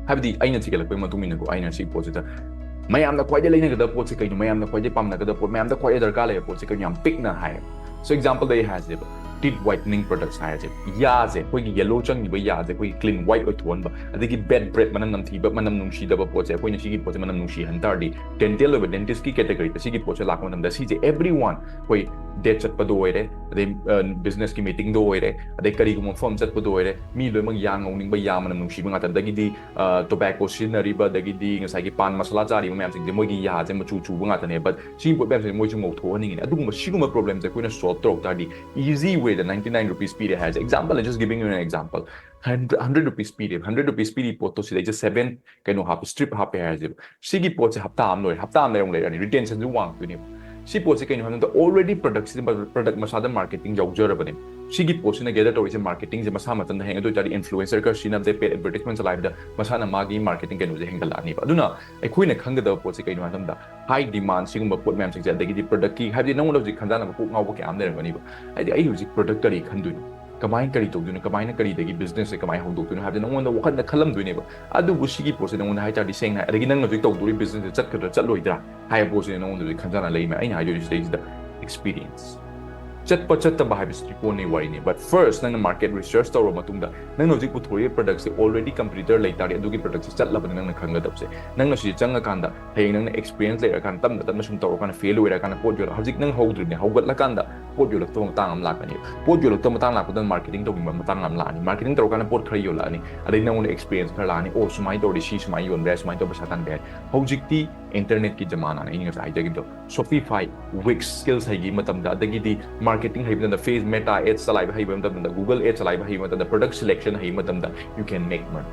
ꯍꯥꯏꯕꯗꯤ ꯑꯩꯅ ꯊꯤꯒꯠꯂꯛꯄꯒꯤ ꯃꯇꯨꯡ ꯏꯟꯅꯀꯣ, ꯑꯩꯅ ꯁꯤ ꯄꯣꯠꯁꯤꯗ ꯃꯌꯥꯝꯅ ꯈ꯭ꯋꯥꯏꯗꯩ ꯂꯩꯅꯒꯗꯕ ꯄꯣꯠꯁꯦ ꯀꯩꯅꯣ, ꯃꯌꯥꯝꯅ ꯈ꯭ꯋꯥꯏꯗꯩ ꯄꯥꯝꯅꯒꯗꯕ ꯄꯣꯠ, ꯃꯌꯥꯝꯗ ꯈ꯭ꯋꯥꯏꯗꯩ ꯗꯔꯀꯥꯔ ꯂꯩꯕ ꯄꯣꯠꯁꯦ ꯀꯩꯅꯣ ꯌꯥꯝ ꯄꯤꯛꯅ ꯍꯥꯏꯌꯦꯕ꯫ So example ꯗ ꯑꯩ ꯍꯥꯏꯔꯁꯦꯕ, teeth whitening products ꯍꯥꯏꯔꯁꯦ, ꯌꯥꯁꯦ, ꯑꯩꯈꯣꯏꯒꯤ ꯌꯦꯂꯣ ꯆꯪꯉꯤꯕ ꯌꯥꯁꯦ ꯑꯩꯈꯣꯏꯒꯤ clean white ꯑꯣꯏꯊꯣꯛꯍꯟꯕ, ꯑꯗꯒꯤ bad breath, ꯃꯅꯝ ꯅꯝꯊꯤꯕ, ꯃꯅꯝ ꯅꯨꯡꯁꯤꯗꯕ ꯄꯣꯠꯁꯦ ꯑꯩꯈꯣꯏꯅ ꯁꯤꯒꯤ ꯄꯣꯠꯁꯦ ꯃꯅꯝ ꯅꯨꯡꯁꯤꯍꯟ ꯇꯥꯔꯗꯤ, dental ꯑꯣꯏꯕ dentistꯀꯤ categoryꯗ ꯁꯤꯒꯤ ꯄꯣꯠꯁꯦ ꯂꯥꯛꯄ ꯃꯇꯝꯗ ꯁꯤꯁꯦ everyone, ꯑꯩꯈꯣꯏ date ꯆꯠꯄꯗ ꯑꯣꯏꯔꯦ, ꯑꯗꯩ businessꯀꯤ meetingꯗ ꯑꯣꯏꯔꯦ, ꯑꯗꯩ ꯀꯔꯤꯒꯨꯝꯕ ꯃꯐꯝ ꯑꯃ ꯆꯠꯄꯗ ꯑꯣꯏꯔꯦ, ꯃꯤ ꯂꯣꯏꯅꯃꯛ ꯌꯥ ꯉꯧꯅꯤꯡꯕ, ꯌꯥ ꯃꯅꯝ ꯅꯨꯡꯁꯤꯕ ꯉꯥꯛꯇ, ꯑꯗꯒꯤꯗꯤ tobacco ꯁꯤꯖꯤꯟꯅꯔꯤꯕ, ꯑꯗꯒꯤꯗꯤ ꯉꯁꯥꯏꯒꯤ ꯄꯥꯟ ꯃꯁꯥꯂꯥ ꯆꯥꯔꯤꯕ ꯃꯌꯥꯝꯁꯤꯡꯁꯦ ꯃꯣꯏꯒꯤ ꯌꯥꯁꯦ ꯃꯆꯨ ꯆꯨꯕ ꯉꯥꯛꯇꯅꯦ꯫ But ꯁꯤꯒꯤ ꯄꯣꯠ ꯃꯌꯥꯝꯁꯦ ꯃꯣꯏꯁꯨ ꯉꯧꯊꯣꯛꯍꯟꯅꯤꯡꯉꯤꯅꯦ꯫ ꯑꯗꯨꯒꯨꯝꯕ ꯁꯤꯒꯨꯝꯕ problemꯁꯦ ꯑꯩꯈꯣꯏꯅ solve ꯇꯧꯔꯛ ꯇꯥꯔꯗꯤ, easy wayꯗ ninety nine rupees ꯄꯤꯔꯦ ꯍꯥꯏꯔꯁꯦ, example, I just giving you an example, hundred rupees ꯄꯤꯔꯦ, hundred rupees ꯄꯤꯔꯤ ꯄꯣꯠꯇꯣ ꯁꯤꯗꯩꯁꯦ seven ꯀꯩꯅꯣ ꯍꯥꯞꯄꯦ, strip ꯍꯥꯞꯄꯦ ꯍꯥꯏꯔꯁꯦꯕ꯫ ꯁꯤꯒꯤ ꯄꯣꯠꯁꯦ ꯍꯞꯇꯥ ꯑꯃ ꯂꯣꯏꯔꯦ, ꯍꯞꯇꯥ ꯑꯃ ꯂꯩꯔꯝ ꯂꯩꯔꯅꯤ, retentionꯁꯨ ꯋꯥꯡꯉꯛꯇꯣꯏꯅꯦꯕ꯫ ꯁꯤ ꯄꯣꯠꯁꯦ ꯀꯩꯅꯣ ꯍꯥꯏꯕ ꯃꯇꯝꯗ already productꯁꯤꯗ, product ꯃꯁꯥꯗ marketing ꯌꯥꯎꯖꯔꯕꯅꯦ꯫ ꯁꯤꯒꯤ ꯄꯣꯠꯁꯤꯅ gather ꯇꯧꯔꯤꯁꯦ marketingꯁꯦ ꯃꯁꯥ ꯃꯊꯟꯇ ꯍꯌꯦꯡ ꯑꯗꯨ ꯑꯣꯏꯇꯥꯔꯗꯤ influencer ꯈꯔ ꯁꯤꯖꯤꯟꯅꯕꯗ, paid advertisement ꯆꯂꯥꯏꯕꯗ ꯃꯁꯥꯅ ꯃꯥꯒꯤ marketing ꯀꯩꯅꯣꯁꯦ ꯍꯦꯟꯒꯠꯂꯛꯑꯅꯤꯕ꯫ ꯑꯗꯨꯅ ꯑꯩꯈꯣꯏꯅ ꯈꯪꯒꯗꯕ ꯄꯣꯠꯁꯦ ꯀꯩꯅꯣ ꯍꯥꯏꯕ ꯃꯇꯝꯗ, high demand ꯁꯤꯒꯨꯝꯕ ꯄꯣꯠ ꯃꯌꯥꯝꯁꯤꯡꯁꯦ, ꯑꯗꯒꯤꯗꯤ productꯀꯤ, ꯍꯥꯏꯕꯗꯤ ꯅꯉꯣꯟꯗ ꯍꯧꯖꯤꯛ ꯈꯟꯖꯥꯟꯅꯕ ꯀꯣꯛ ꯉꯥꯎꯕ ꯀꯌꯥ ꯑꯃ ꯂꯩꯔꯝꯒꯅꯤꯕ꯫ ꯍꯥꯏꯗꯤ ꯑꯩ ꯍꯧꯖꯤꯛ product ꯀꯔꯤ ꯈꯟꯗꯣꯏꯅꯣ, ꯀꯃꯥꯏꯅ ꯀꯔꯤ ꯇꯧꯗꯣꯏꯅꯣ, ꯀꯃꯥꯏꯅ ꯀꯔꯤꯗꯒꯤ businessꯁꯦ ꯀꯃꯥꯏꯅ ꯍꯧꯗꯣꯛꯇꯣꯏꯅꯣ ꯍꯥꯏꯕꯗꯤ ꯅꯉꯣꯟꯗ ꯋꯥꯈꯜꯗ ꯈꯜꯂꯝꯗꯣꯏꯅꯦꯕ꯫ ꯑꯗꯨꯕꯨ ꯁꯤꯒꯤ ꯄꯣꯠꯁꯦ ꯅꯉꯣꯟꯗ ꯍꯥꯏ ꯇꯥꯔꯗꯤ, ꯁꯦꯡꯅ ꯍꯥꯏ, ꯑꯗꯒꯤ ꯅꯪ ꯍꯧꯖꯤꯛ ꯇꯧꯗꯣꯔꯤ businessꯁꯦ ꯆꯠꯀꯗ꯭ꯔꯥ ꯆꯠꯂꯣꯏꯗ꯭ꯔꯥ ꯍꯥꯏꯕ ꯄꯣꯠꯁꯤꯅ ꯅꯉꯣꯟꯗ ꯍꯧꯖꯤꯛ ꯈꯟꯖꯥꯟꯅ ꯂꯩ꯫ ꯑꯩꯅ ꯍꯥꯏꯗꯣꯏꯁꯦ ꯁꯤꯗꯩꯁꯤꯗ experience꯫ ꯆꯠꯄ ꯆꯠꯇꯕ ꯍꯥꯏꯕꯁꯤꯗꯤ ꯀꯣꯟꯅꯩ ꯋꯥꯔꯤꯅꯤ꯫ But first ꯅꯪꯅ market research ꯇꯧꯔꯕ ꯃꯇꯨꯡꯗ, ꯅꯪꯅ ꯍꯧꯖꯤꯛ ꯄꯨꯊꯣꯔꯛꯏꯕ productꯁꯦ already competitor ꯂꯩ ꯇꯥꯔꯗꯤ, ꯑꯗꯨꯒꯤ productꯁꯦ ꯆꯠꯂꯕꯅꯤ ꯅꯪꯅ ꯈꯪꯒꯗꯕꯁꯦ꯫ ꯅꯪꯅ ꯁꯤꯗ ꯆꯪꯉꯀꯥꯟꯗ, ꯍꯌꯦꯡ ꯅꯪꯅ experience ꯂꯩꯔꯀꯥꯟꯗ, ꯇꯞꯅ ꯇꯞꯅ ꯁꯨꯝ ꯇꯧꯔꯀꯥꯟꯗ fail ꯑꯣꯏꯔꯀꯥꯟꯗ, ꯄꯣꯠ ꯌꯣꯜꯂ, ꯍꯧꯖꯤꯛ ꯅꯪ ꯍꯧꯗ꯭ꯔꯤꯕꯅꯦ, ꯍꯧꯒꯠꯂꯀꯥꯟꯗ ꯄꯣꯠ ꯌꯣꯜꯂꯛꯇꯕ ꯃꯇꯥꯡ ꯑꯃ ꯂꯥꯛꯀꯅꯤ꯫ ꯄꯣꯠ ꯌꯣꯜꯂꯛꯇꯕ ꯃꯇꯥꯡ ꯂꯥꯛꯄꯗ marketing ꯇꯧꯅꯤꯡꯕ ꯃꯇꯥꯡ ꯑꯃ ꯂꯥꯛꯑꯅꯤ꯫ Marketing ꯇꯧꯔꯀꯥꯟꯗ ꯄꯣꯠ ꯈꯔ ꯌꯣꯜꯂꯛꯑꯅꯤ, ꯑꯗꯩ ꯅꯪꯉꯣꯟꯗ experience ꯈꯔ ꯂꯥꯛꯑꯅꯤ꯫ ꯑꯣ, ꯁꯨꯃꯥꯏꯅ ꯇꯧꯔꯗꯤ ꯁꯤ ꯁꯨꯃꯥꯏꯅ ꯌꯣꯟꯕ ꯌꯥꯏ, ꯁꯨꯃꯥꯏꯅ ꯇꯧꯔ ꯄꯩꯁꯥ ꯇꯥꯟꯕ ꯌꯥꯏ꯫ ꯍꯧꯖꯤꯛꯇꯤ internetꯀꯤ ꯖꯃꯥꯅꯥꯅꯦ, ꯑꯩꯅ ꯉꯁꯥꯏ ꯍꯥꯏꯖꯈꯤꯕꯗꯣ꯫ Shopify, Wix, skills ꯍꯩꯈꯤꯕ ꯃꯇꯝꯗ, ꯑꯗꯒꯤꯗꯤ marketing ꯍꯩꯕ ꯃꯇꯝꯗ, Face, Meta ads ꯆꯂꯥꯏꯕ ꯍꯩꯕ ꯃꯇꯝꯗ, Google ads ꯆꯂꯥꯏꯕ ꯍꯩꯕ ꯃꯇꯝꯗ, product selection ꯍꯩꯕ ꯃꯇꯝꯗ, you can make money꯫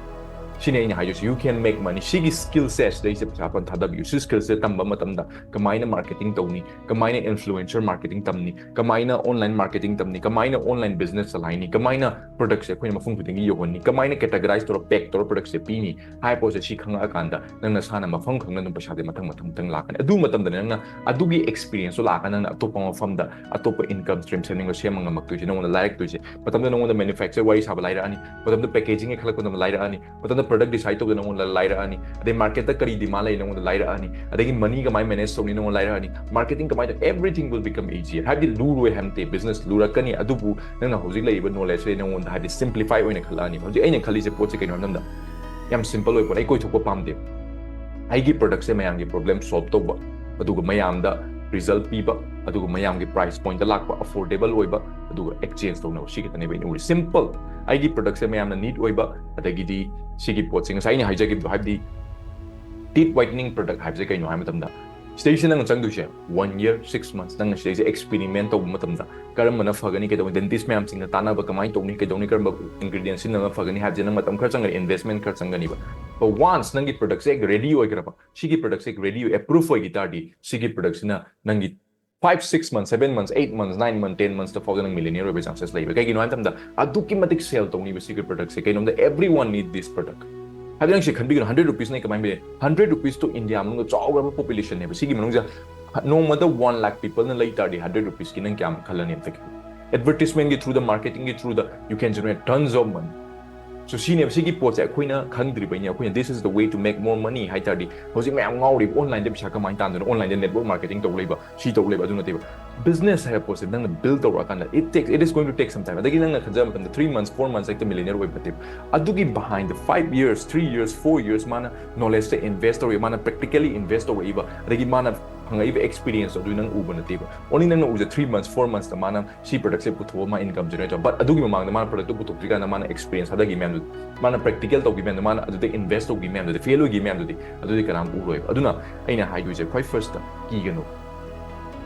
ꯁꯤꯅꯤ ꯑꯩꯅ ꯍꯥꯏꯗꯣꯏꯁꯦ, you can make money꯫ ꯁꯤꯒꯤ skillꯁꯦ ꯁꯤꯗꯩꯁꯦ ꯄꯩꯁꯥ ꯐꯅ ꯊꯥꯗꯕꯤꯌꯨ꯫ ꯁꯤ skillꯁꯦ ꯇꯝꯕ ꯃꯇꯝꯗ ꯀꯃꯥꯏꯅ marketing ꯇꯧꯅꯤ, ꯀꯃꯥꯏꯅ influencer marketing ꯇꯝꯅꯤ, ꯀꯃꯥꯏꯅ online marketing ꯇꯝꯅꯤ, ꯀꯃꯥꯏꯅ online business ꯆꯂꯥꯏꯅꯤ, ꯀꯃꯥꯏꯅ productꯁꯦ ꯑꯩꯈꯣꯏꯅ ꯃꯐꯝ ꯈꯨꯗꯤꯡꯒꯤ ꯌꯧꯍꯟꯅꯤ, ꯀꯃꯥꯏꯅ categorize ꯇꯧꯔ pack ꯇꯧꯔ productꯁꯦ ꯄꯤꯅꯤ ꯍꯥꯏꯕ ꯄꯣꯠꯁꯦ, ꯁꯤ ꯈꯪꯉꯛꯑꯀꯥꯟꯗ ꯅꯪ ꯅꯁꯥꯅ ꯃꯐꯝ ꯈꯪꯅ ꯑꯗꯨꯝ ꯄꯩꯁꯥꯁꯦ ꯃꯊꯪ ꯃꯊꯪ ꯃꯊꯪ ꯂꯥꯛꯀꯅꯤ꯫ ꯑꯗꯨ ꯃꯇꯝꯗꯅꯦ ꯅꯪꯅ ꯑꯗꯨꯒꯤ experienceꯇꯣ ꯂꯥꯛꯑꯒ ꯅꯪꯅ ꯑꯇꯣꯞꯄ ꯃꯐꯝꯗ ꯑꯇꯣꯞꯄ income stream ꯁꯦꯝꯅꯤꯡꯕ ꯁꯦꯝꯕ ꯉꯝꯃꯛꯇꯣꯏꯁꯦ, ꯅꯉꯣꯟꯗ ꯂꯥꯏꯔꯛꯇꯣꯏꯁꯦ꯫ ꯃꯇꯝꯗꯨꯗ ꯅꯉꯣꯟꯗ manufacture ꯋꯥꯔꯤ ꯁꯥꯕ ꯂꯥꯏꯔꯛꯑꯅꯤ, ꯃꯇꯝꯗꯨꯗ packaging ꯈꯜꯂꯛꯄ ꯃꯇꯝꯗ ꯂꯥꯏꯔꯛꯑꯅꯤ, ꯃꯇꯝꯗ product decide ꯇꯧꯕꯗ ꯅꯉꯣꯟꯗ ꯂꯥꯏꯔꯛꯑꯅꯤ, ꯑꯗꯩ marketꯇ ꯀꯔꯤ demand ꯂꯩ ꯅꯉꯣꯟꯗ ꯂꯥꯏꯔꯛꯑꯅꯤ, ꯑꯗꯒꯤ money ꯀꯃꯥꯏꯅ manage ꯇꯧꯅꯤ ꯅꯉꯣꯟꯗ ꯂꯥꯏꯔꯛꯑꯅꯤ, marketing ꯀꯃꯥꯏꯅ ꯇꯧ, everything will become easier. ꯍꯥꯏꯕꯗꯤ ꯂꯨꯔꯣꯏ ꯍꯥꯏꯕ ꯅꯠꯇꯦ, business ꯂꯨꯔꯛꯀꯅꯤ, ꯑꯗꯨꯕꯨ ꯅꯪꯅ ꯍꯧꯖꯤꯛ ꯂꯩꯔꯤꯕ knowledgeꯁꯦ ꯅꯉꯣꯟꯗ ꯍꯥꯏꯕꯗꯤ simplify ꯑꯣꯏꯅ ꯈꯜꯂꯛꯑꯅꯤ꯫ ꯍꯧꯖꯤꯛ ꯑꯩꯅ ꯈꯜꯂꯤꯁꯦ ꯄꯣꯠꯁꯦ ꯀꯩꯅꯣ ꯍꯥꯏꯕ ꯃꯇꯝꯗ ꯌꯥꯝ simple ꯑꯣꯏꯕ ꯄꯣꯠ, ꯑꯩ ꯀꯣꯏꯊꯣꯛꯄ ꯄꯥꯝꯗꯦꯕ꯫ ꯑꯩꯒꯤ productꯁꯦ ꯃꯌꯥꯝꯒꯤ problem solve ꯇꯧꯕ, ꯑꯗꯨꯒ ꯃꯌꯥꯝꯗ result ꯄꯤꯕ, ꯑꯗꯨꯒ ꯃꯌꯥꯝꯒꯤ price pointꯇ ꯂꯥꯛꯄ, affordable ꯑꯣꯏꯕ, ꯑꯗꯨꯒ exchange ꯇꯧꯅꯕ, ꯁꯤ ꯈꯛꯇꯅꯦꯕ ꯑꯩꯅ ꯎꯔꯤ꯫ Simple, ꯑꯩꯒꯤ productꯁꯦ ꯃꯌꯥꯝꯅ need ꯑꯣꯏꯕ, ꯑꯗꯒꯤꯗꯤ ꯁꯤꯒꯤ ꯄꯣꯠꯁꯦ ꯉꯁꯥꯏ ꯑꯩꯅ ꯍꯥꯏꯖꯈꯤꯕꯗꯣ, ꯍꯥꯏꯕꯗꯤ teeth whitening product ꯍꯥꯏꯕꯁꯦ ꯀꯩꯅꯣ ꯍꯥꯏꯕ ꯃꯇꯝꯗ, ꯁꯤꯗꯩꯁꯤꯗ ꯅꯪꯅ ꯆꯪꯗꯣꯏꯁꯦ one year, six months, ꯅꯪꯅ ꯁꯤꯗꯩꯁꯤꯗ experiment ꯇꯧꯕ ꯃꯇꯝꯗ ꯀꯔꯝꯕꯅ ꯐꯒꯅꯤ, ꯀꯩꯗꯧꯅꯤ, dentist ꯃꯌꯥꯝꯁꯤꯡꯅ ꯇꯥꯟꯅꯕ ꯀꯃꯥꯏꯅ ꯇꯧꯅꯤ, ꯀꯩꯗꯧꯅꯤ, ꯀꯔꯝꯕ ingredient ꯁꯤꯖꯤꯟꯅꯕ ꯐꯒꯅꯤ ꯍꯥꯏꯕꯁꯦ ꯅꯪ ꯃꯇꯝ ꯈꯔ ꯆꯪꯒꯅꯤ, investment ꯈꯔ ꯆꯪꯒꯅꯤꯕ꯫ But once ꯅꯪꯒꯤ productꯁꯦ ꯍꯦꯛ ready ꯑꯣꯏꯈ꯭ꯔꯕ, ꯁꯤꯒꯤ productꯁꯦ ꯍꯦꯛ ready ꯑꯣꯏ, approve ꯑꯣꯏꯈꯤ ꯇꯥꯔꯗꯤ, ꯁꯤꯒꯤ productꯁꯤꯅ ꯅꯪꯒꯤ five, six months, seven months, eight months, nine months, ten monthsꯇ ꯐꯥꯎꯗ ꯅꯪ millionaire ꯑꯣꯏꯕ chances ꯂꯩꯕ꯫ ꯀꯩꯒꯤꯅꯣ ꯍꯥꯏꯕ ꯃꯇꯝꯗ ꯑꯗꯨꯛꯀꯤ ꯃꯇꯤꯛ sell ꯇꯧꯅꯤꯕ ꯁꯤꯒꯤ productꯁꯦ꯫ ꯀꯩꯅꯣꯝꯗ everyone need this product꯫ ꯍꯥꯏꯕꯗꯤ ꯅꯪ ꯁꯤ ꯈꯟꯕꯤꯒꯅꯨ, hundred rupeesꯅ ꯀꯃꯥꯏꯅ ꯄꯤꯔꯦ? Hundred rupeesꯇꯣ India ꯃꯅꯨꯡꯗ ꯆꯥꯎꯈ꯭ꯔꯕ populationꯅꯦꯕ꯫ ꯁꯤꯒꯤ ꯃꯅꯨꯡꯗ ꯅꯣꯡꯃꯗ one lakh peopleꯅ ꯂꯩ ꯇꯥꯔꯗꯤ hundred rupeesꯀꯤ ꯅꯪ ꯀꯌꯥꯝ ꯈꯜꯂꯅꯤ ꯑꯝꯇ? Advertisementꯀꯤ throughꯗ, marketingꯒꯤ throughꯗ you can generate tons of money. So ꯁꯤꯅꯦꯕ, ꯁꯤꯒꯤ ꯄꯣꯠꯁꯦ ꯑꯩꯈꯣꯏꯅ ꯈꯪꯗ꯭ꯔꯤꯕꯩꯅꯦ꯫ ꯑꯩꯈꯣꯏꯅ this is the way to make more money ꯍꯥꯏ ꯇꯥꯔꯗꯤ, ꯍꯧꯖꯤꯛ ꯃꯌꯥꯝ ꯉꯥꯎꯔꯤꯕ online-ꯗ ꯄꯩꯁꯥ ꯀꯃꯥꯏꯅ ꯇꯥꯟꯗꯣꯏꯅꯣ, online-ꯗ network marketing ꯇꯧ ꯂꯩꯕ, ꯁꯤ ꯇꯧ ꯂꯩꯕ, ꯑꯗꯨ ꯅꯠꯇꯦꯕ꯫ Business ꯍꯥꯏꯕ ꯄꯣꯠꯁꯦ ꯅꯪꯅ build ꯇꯧꯔꯛꯑꯀꯥꯟꯗ it takes, it is going to take some time. ꯑꯗꯒꯤ ꯅꯪꯅ ꯈꯟꯖꯕ ꯃꯇꯝꯗ three months, four months ꯍꯦꯛꯇ millionaire ꯑꯣꯏꯕ ꯅꯠꯇꯦꯕ꯫ ꯑꯗꯨꯒꯤ behind the five years, three years, four years ꯃꯥꯅ knowledgeꯇ invest ꯇꯧꯔꯛꯏ, ꯃꯥꯅ practically invest ꯇꯧꯔꯛꯏꯕ, ꯑꯗꯒꯤ ꯃꯥꯅ ꯐꯪꯉꯛꯏꯕ experience ꯑꯗꯨ ꯅꯪ ꯎꯕ ꯅꯠꯇꯦꯕ꯫ Only ꯅꯪꯅ ꯎꯖ three months, four monthsꯇ ꯃꯥꯅ ꯁꯤ productꯁꯦ ꯄꯨꯊꯣꯛꯑ ꯃꯥ income generate ꯇꯧꯕ꯫ But ꯑꯗꯨꯒꯤ ꯃꯃꯥꯡꯗ ꯃꯥꯅ productꯇꯨ ꯄꯨꯊꯣꯛꯇ꯭ꯔꯤꯀꯥꯟꯗ ꯃꯥꯅ experience ꯊꯥꯗꯈꯤ ꯃꯌꯥꯝꯗꯨ, ꯃꯥꯅ practical ꯇꯧꯈꯤ ꯃꯌꯥꯝꯗꯨ, ꯃꯥꯅ ꯑꯗꯨꯗ invest ꯇꯧꯈꯤ ꯃꯌꯥꯝꯗꯨꯗꯤ, fail ꯑꯣꯏꯈꯤ ꯃꯌꯥꯝꯗꯨꯗꯤ, ꯑꯗꯨꯗꯤ ꯀꯅꯥꯝ ꯎꯔꯣꯏꯕ꯫ ꯑꯗꯨꯅ ꯑꯩꯅ ꯍꯥꯏꯗꯣꯏꯁꯦ, ꯈ꯭ꯋꯥꯏ firstꯇ ꯀꯤꯒꯅꯨ꯫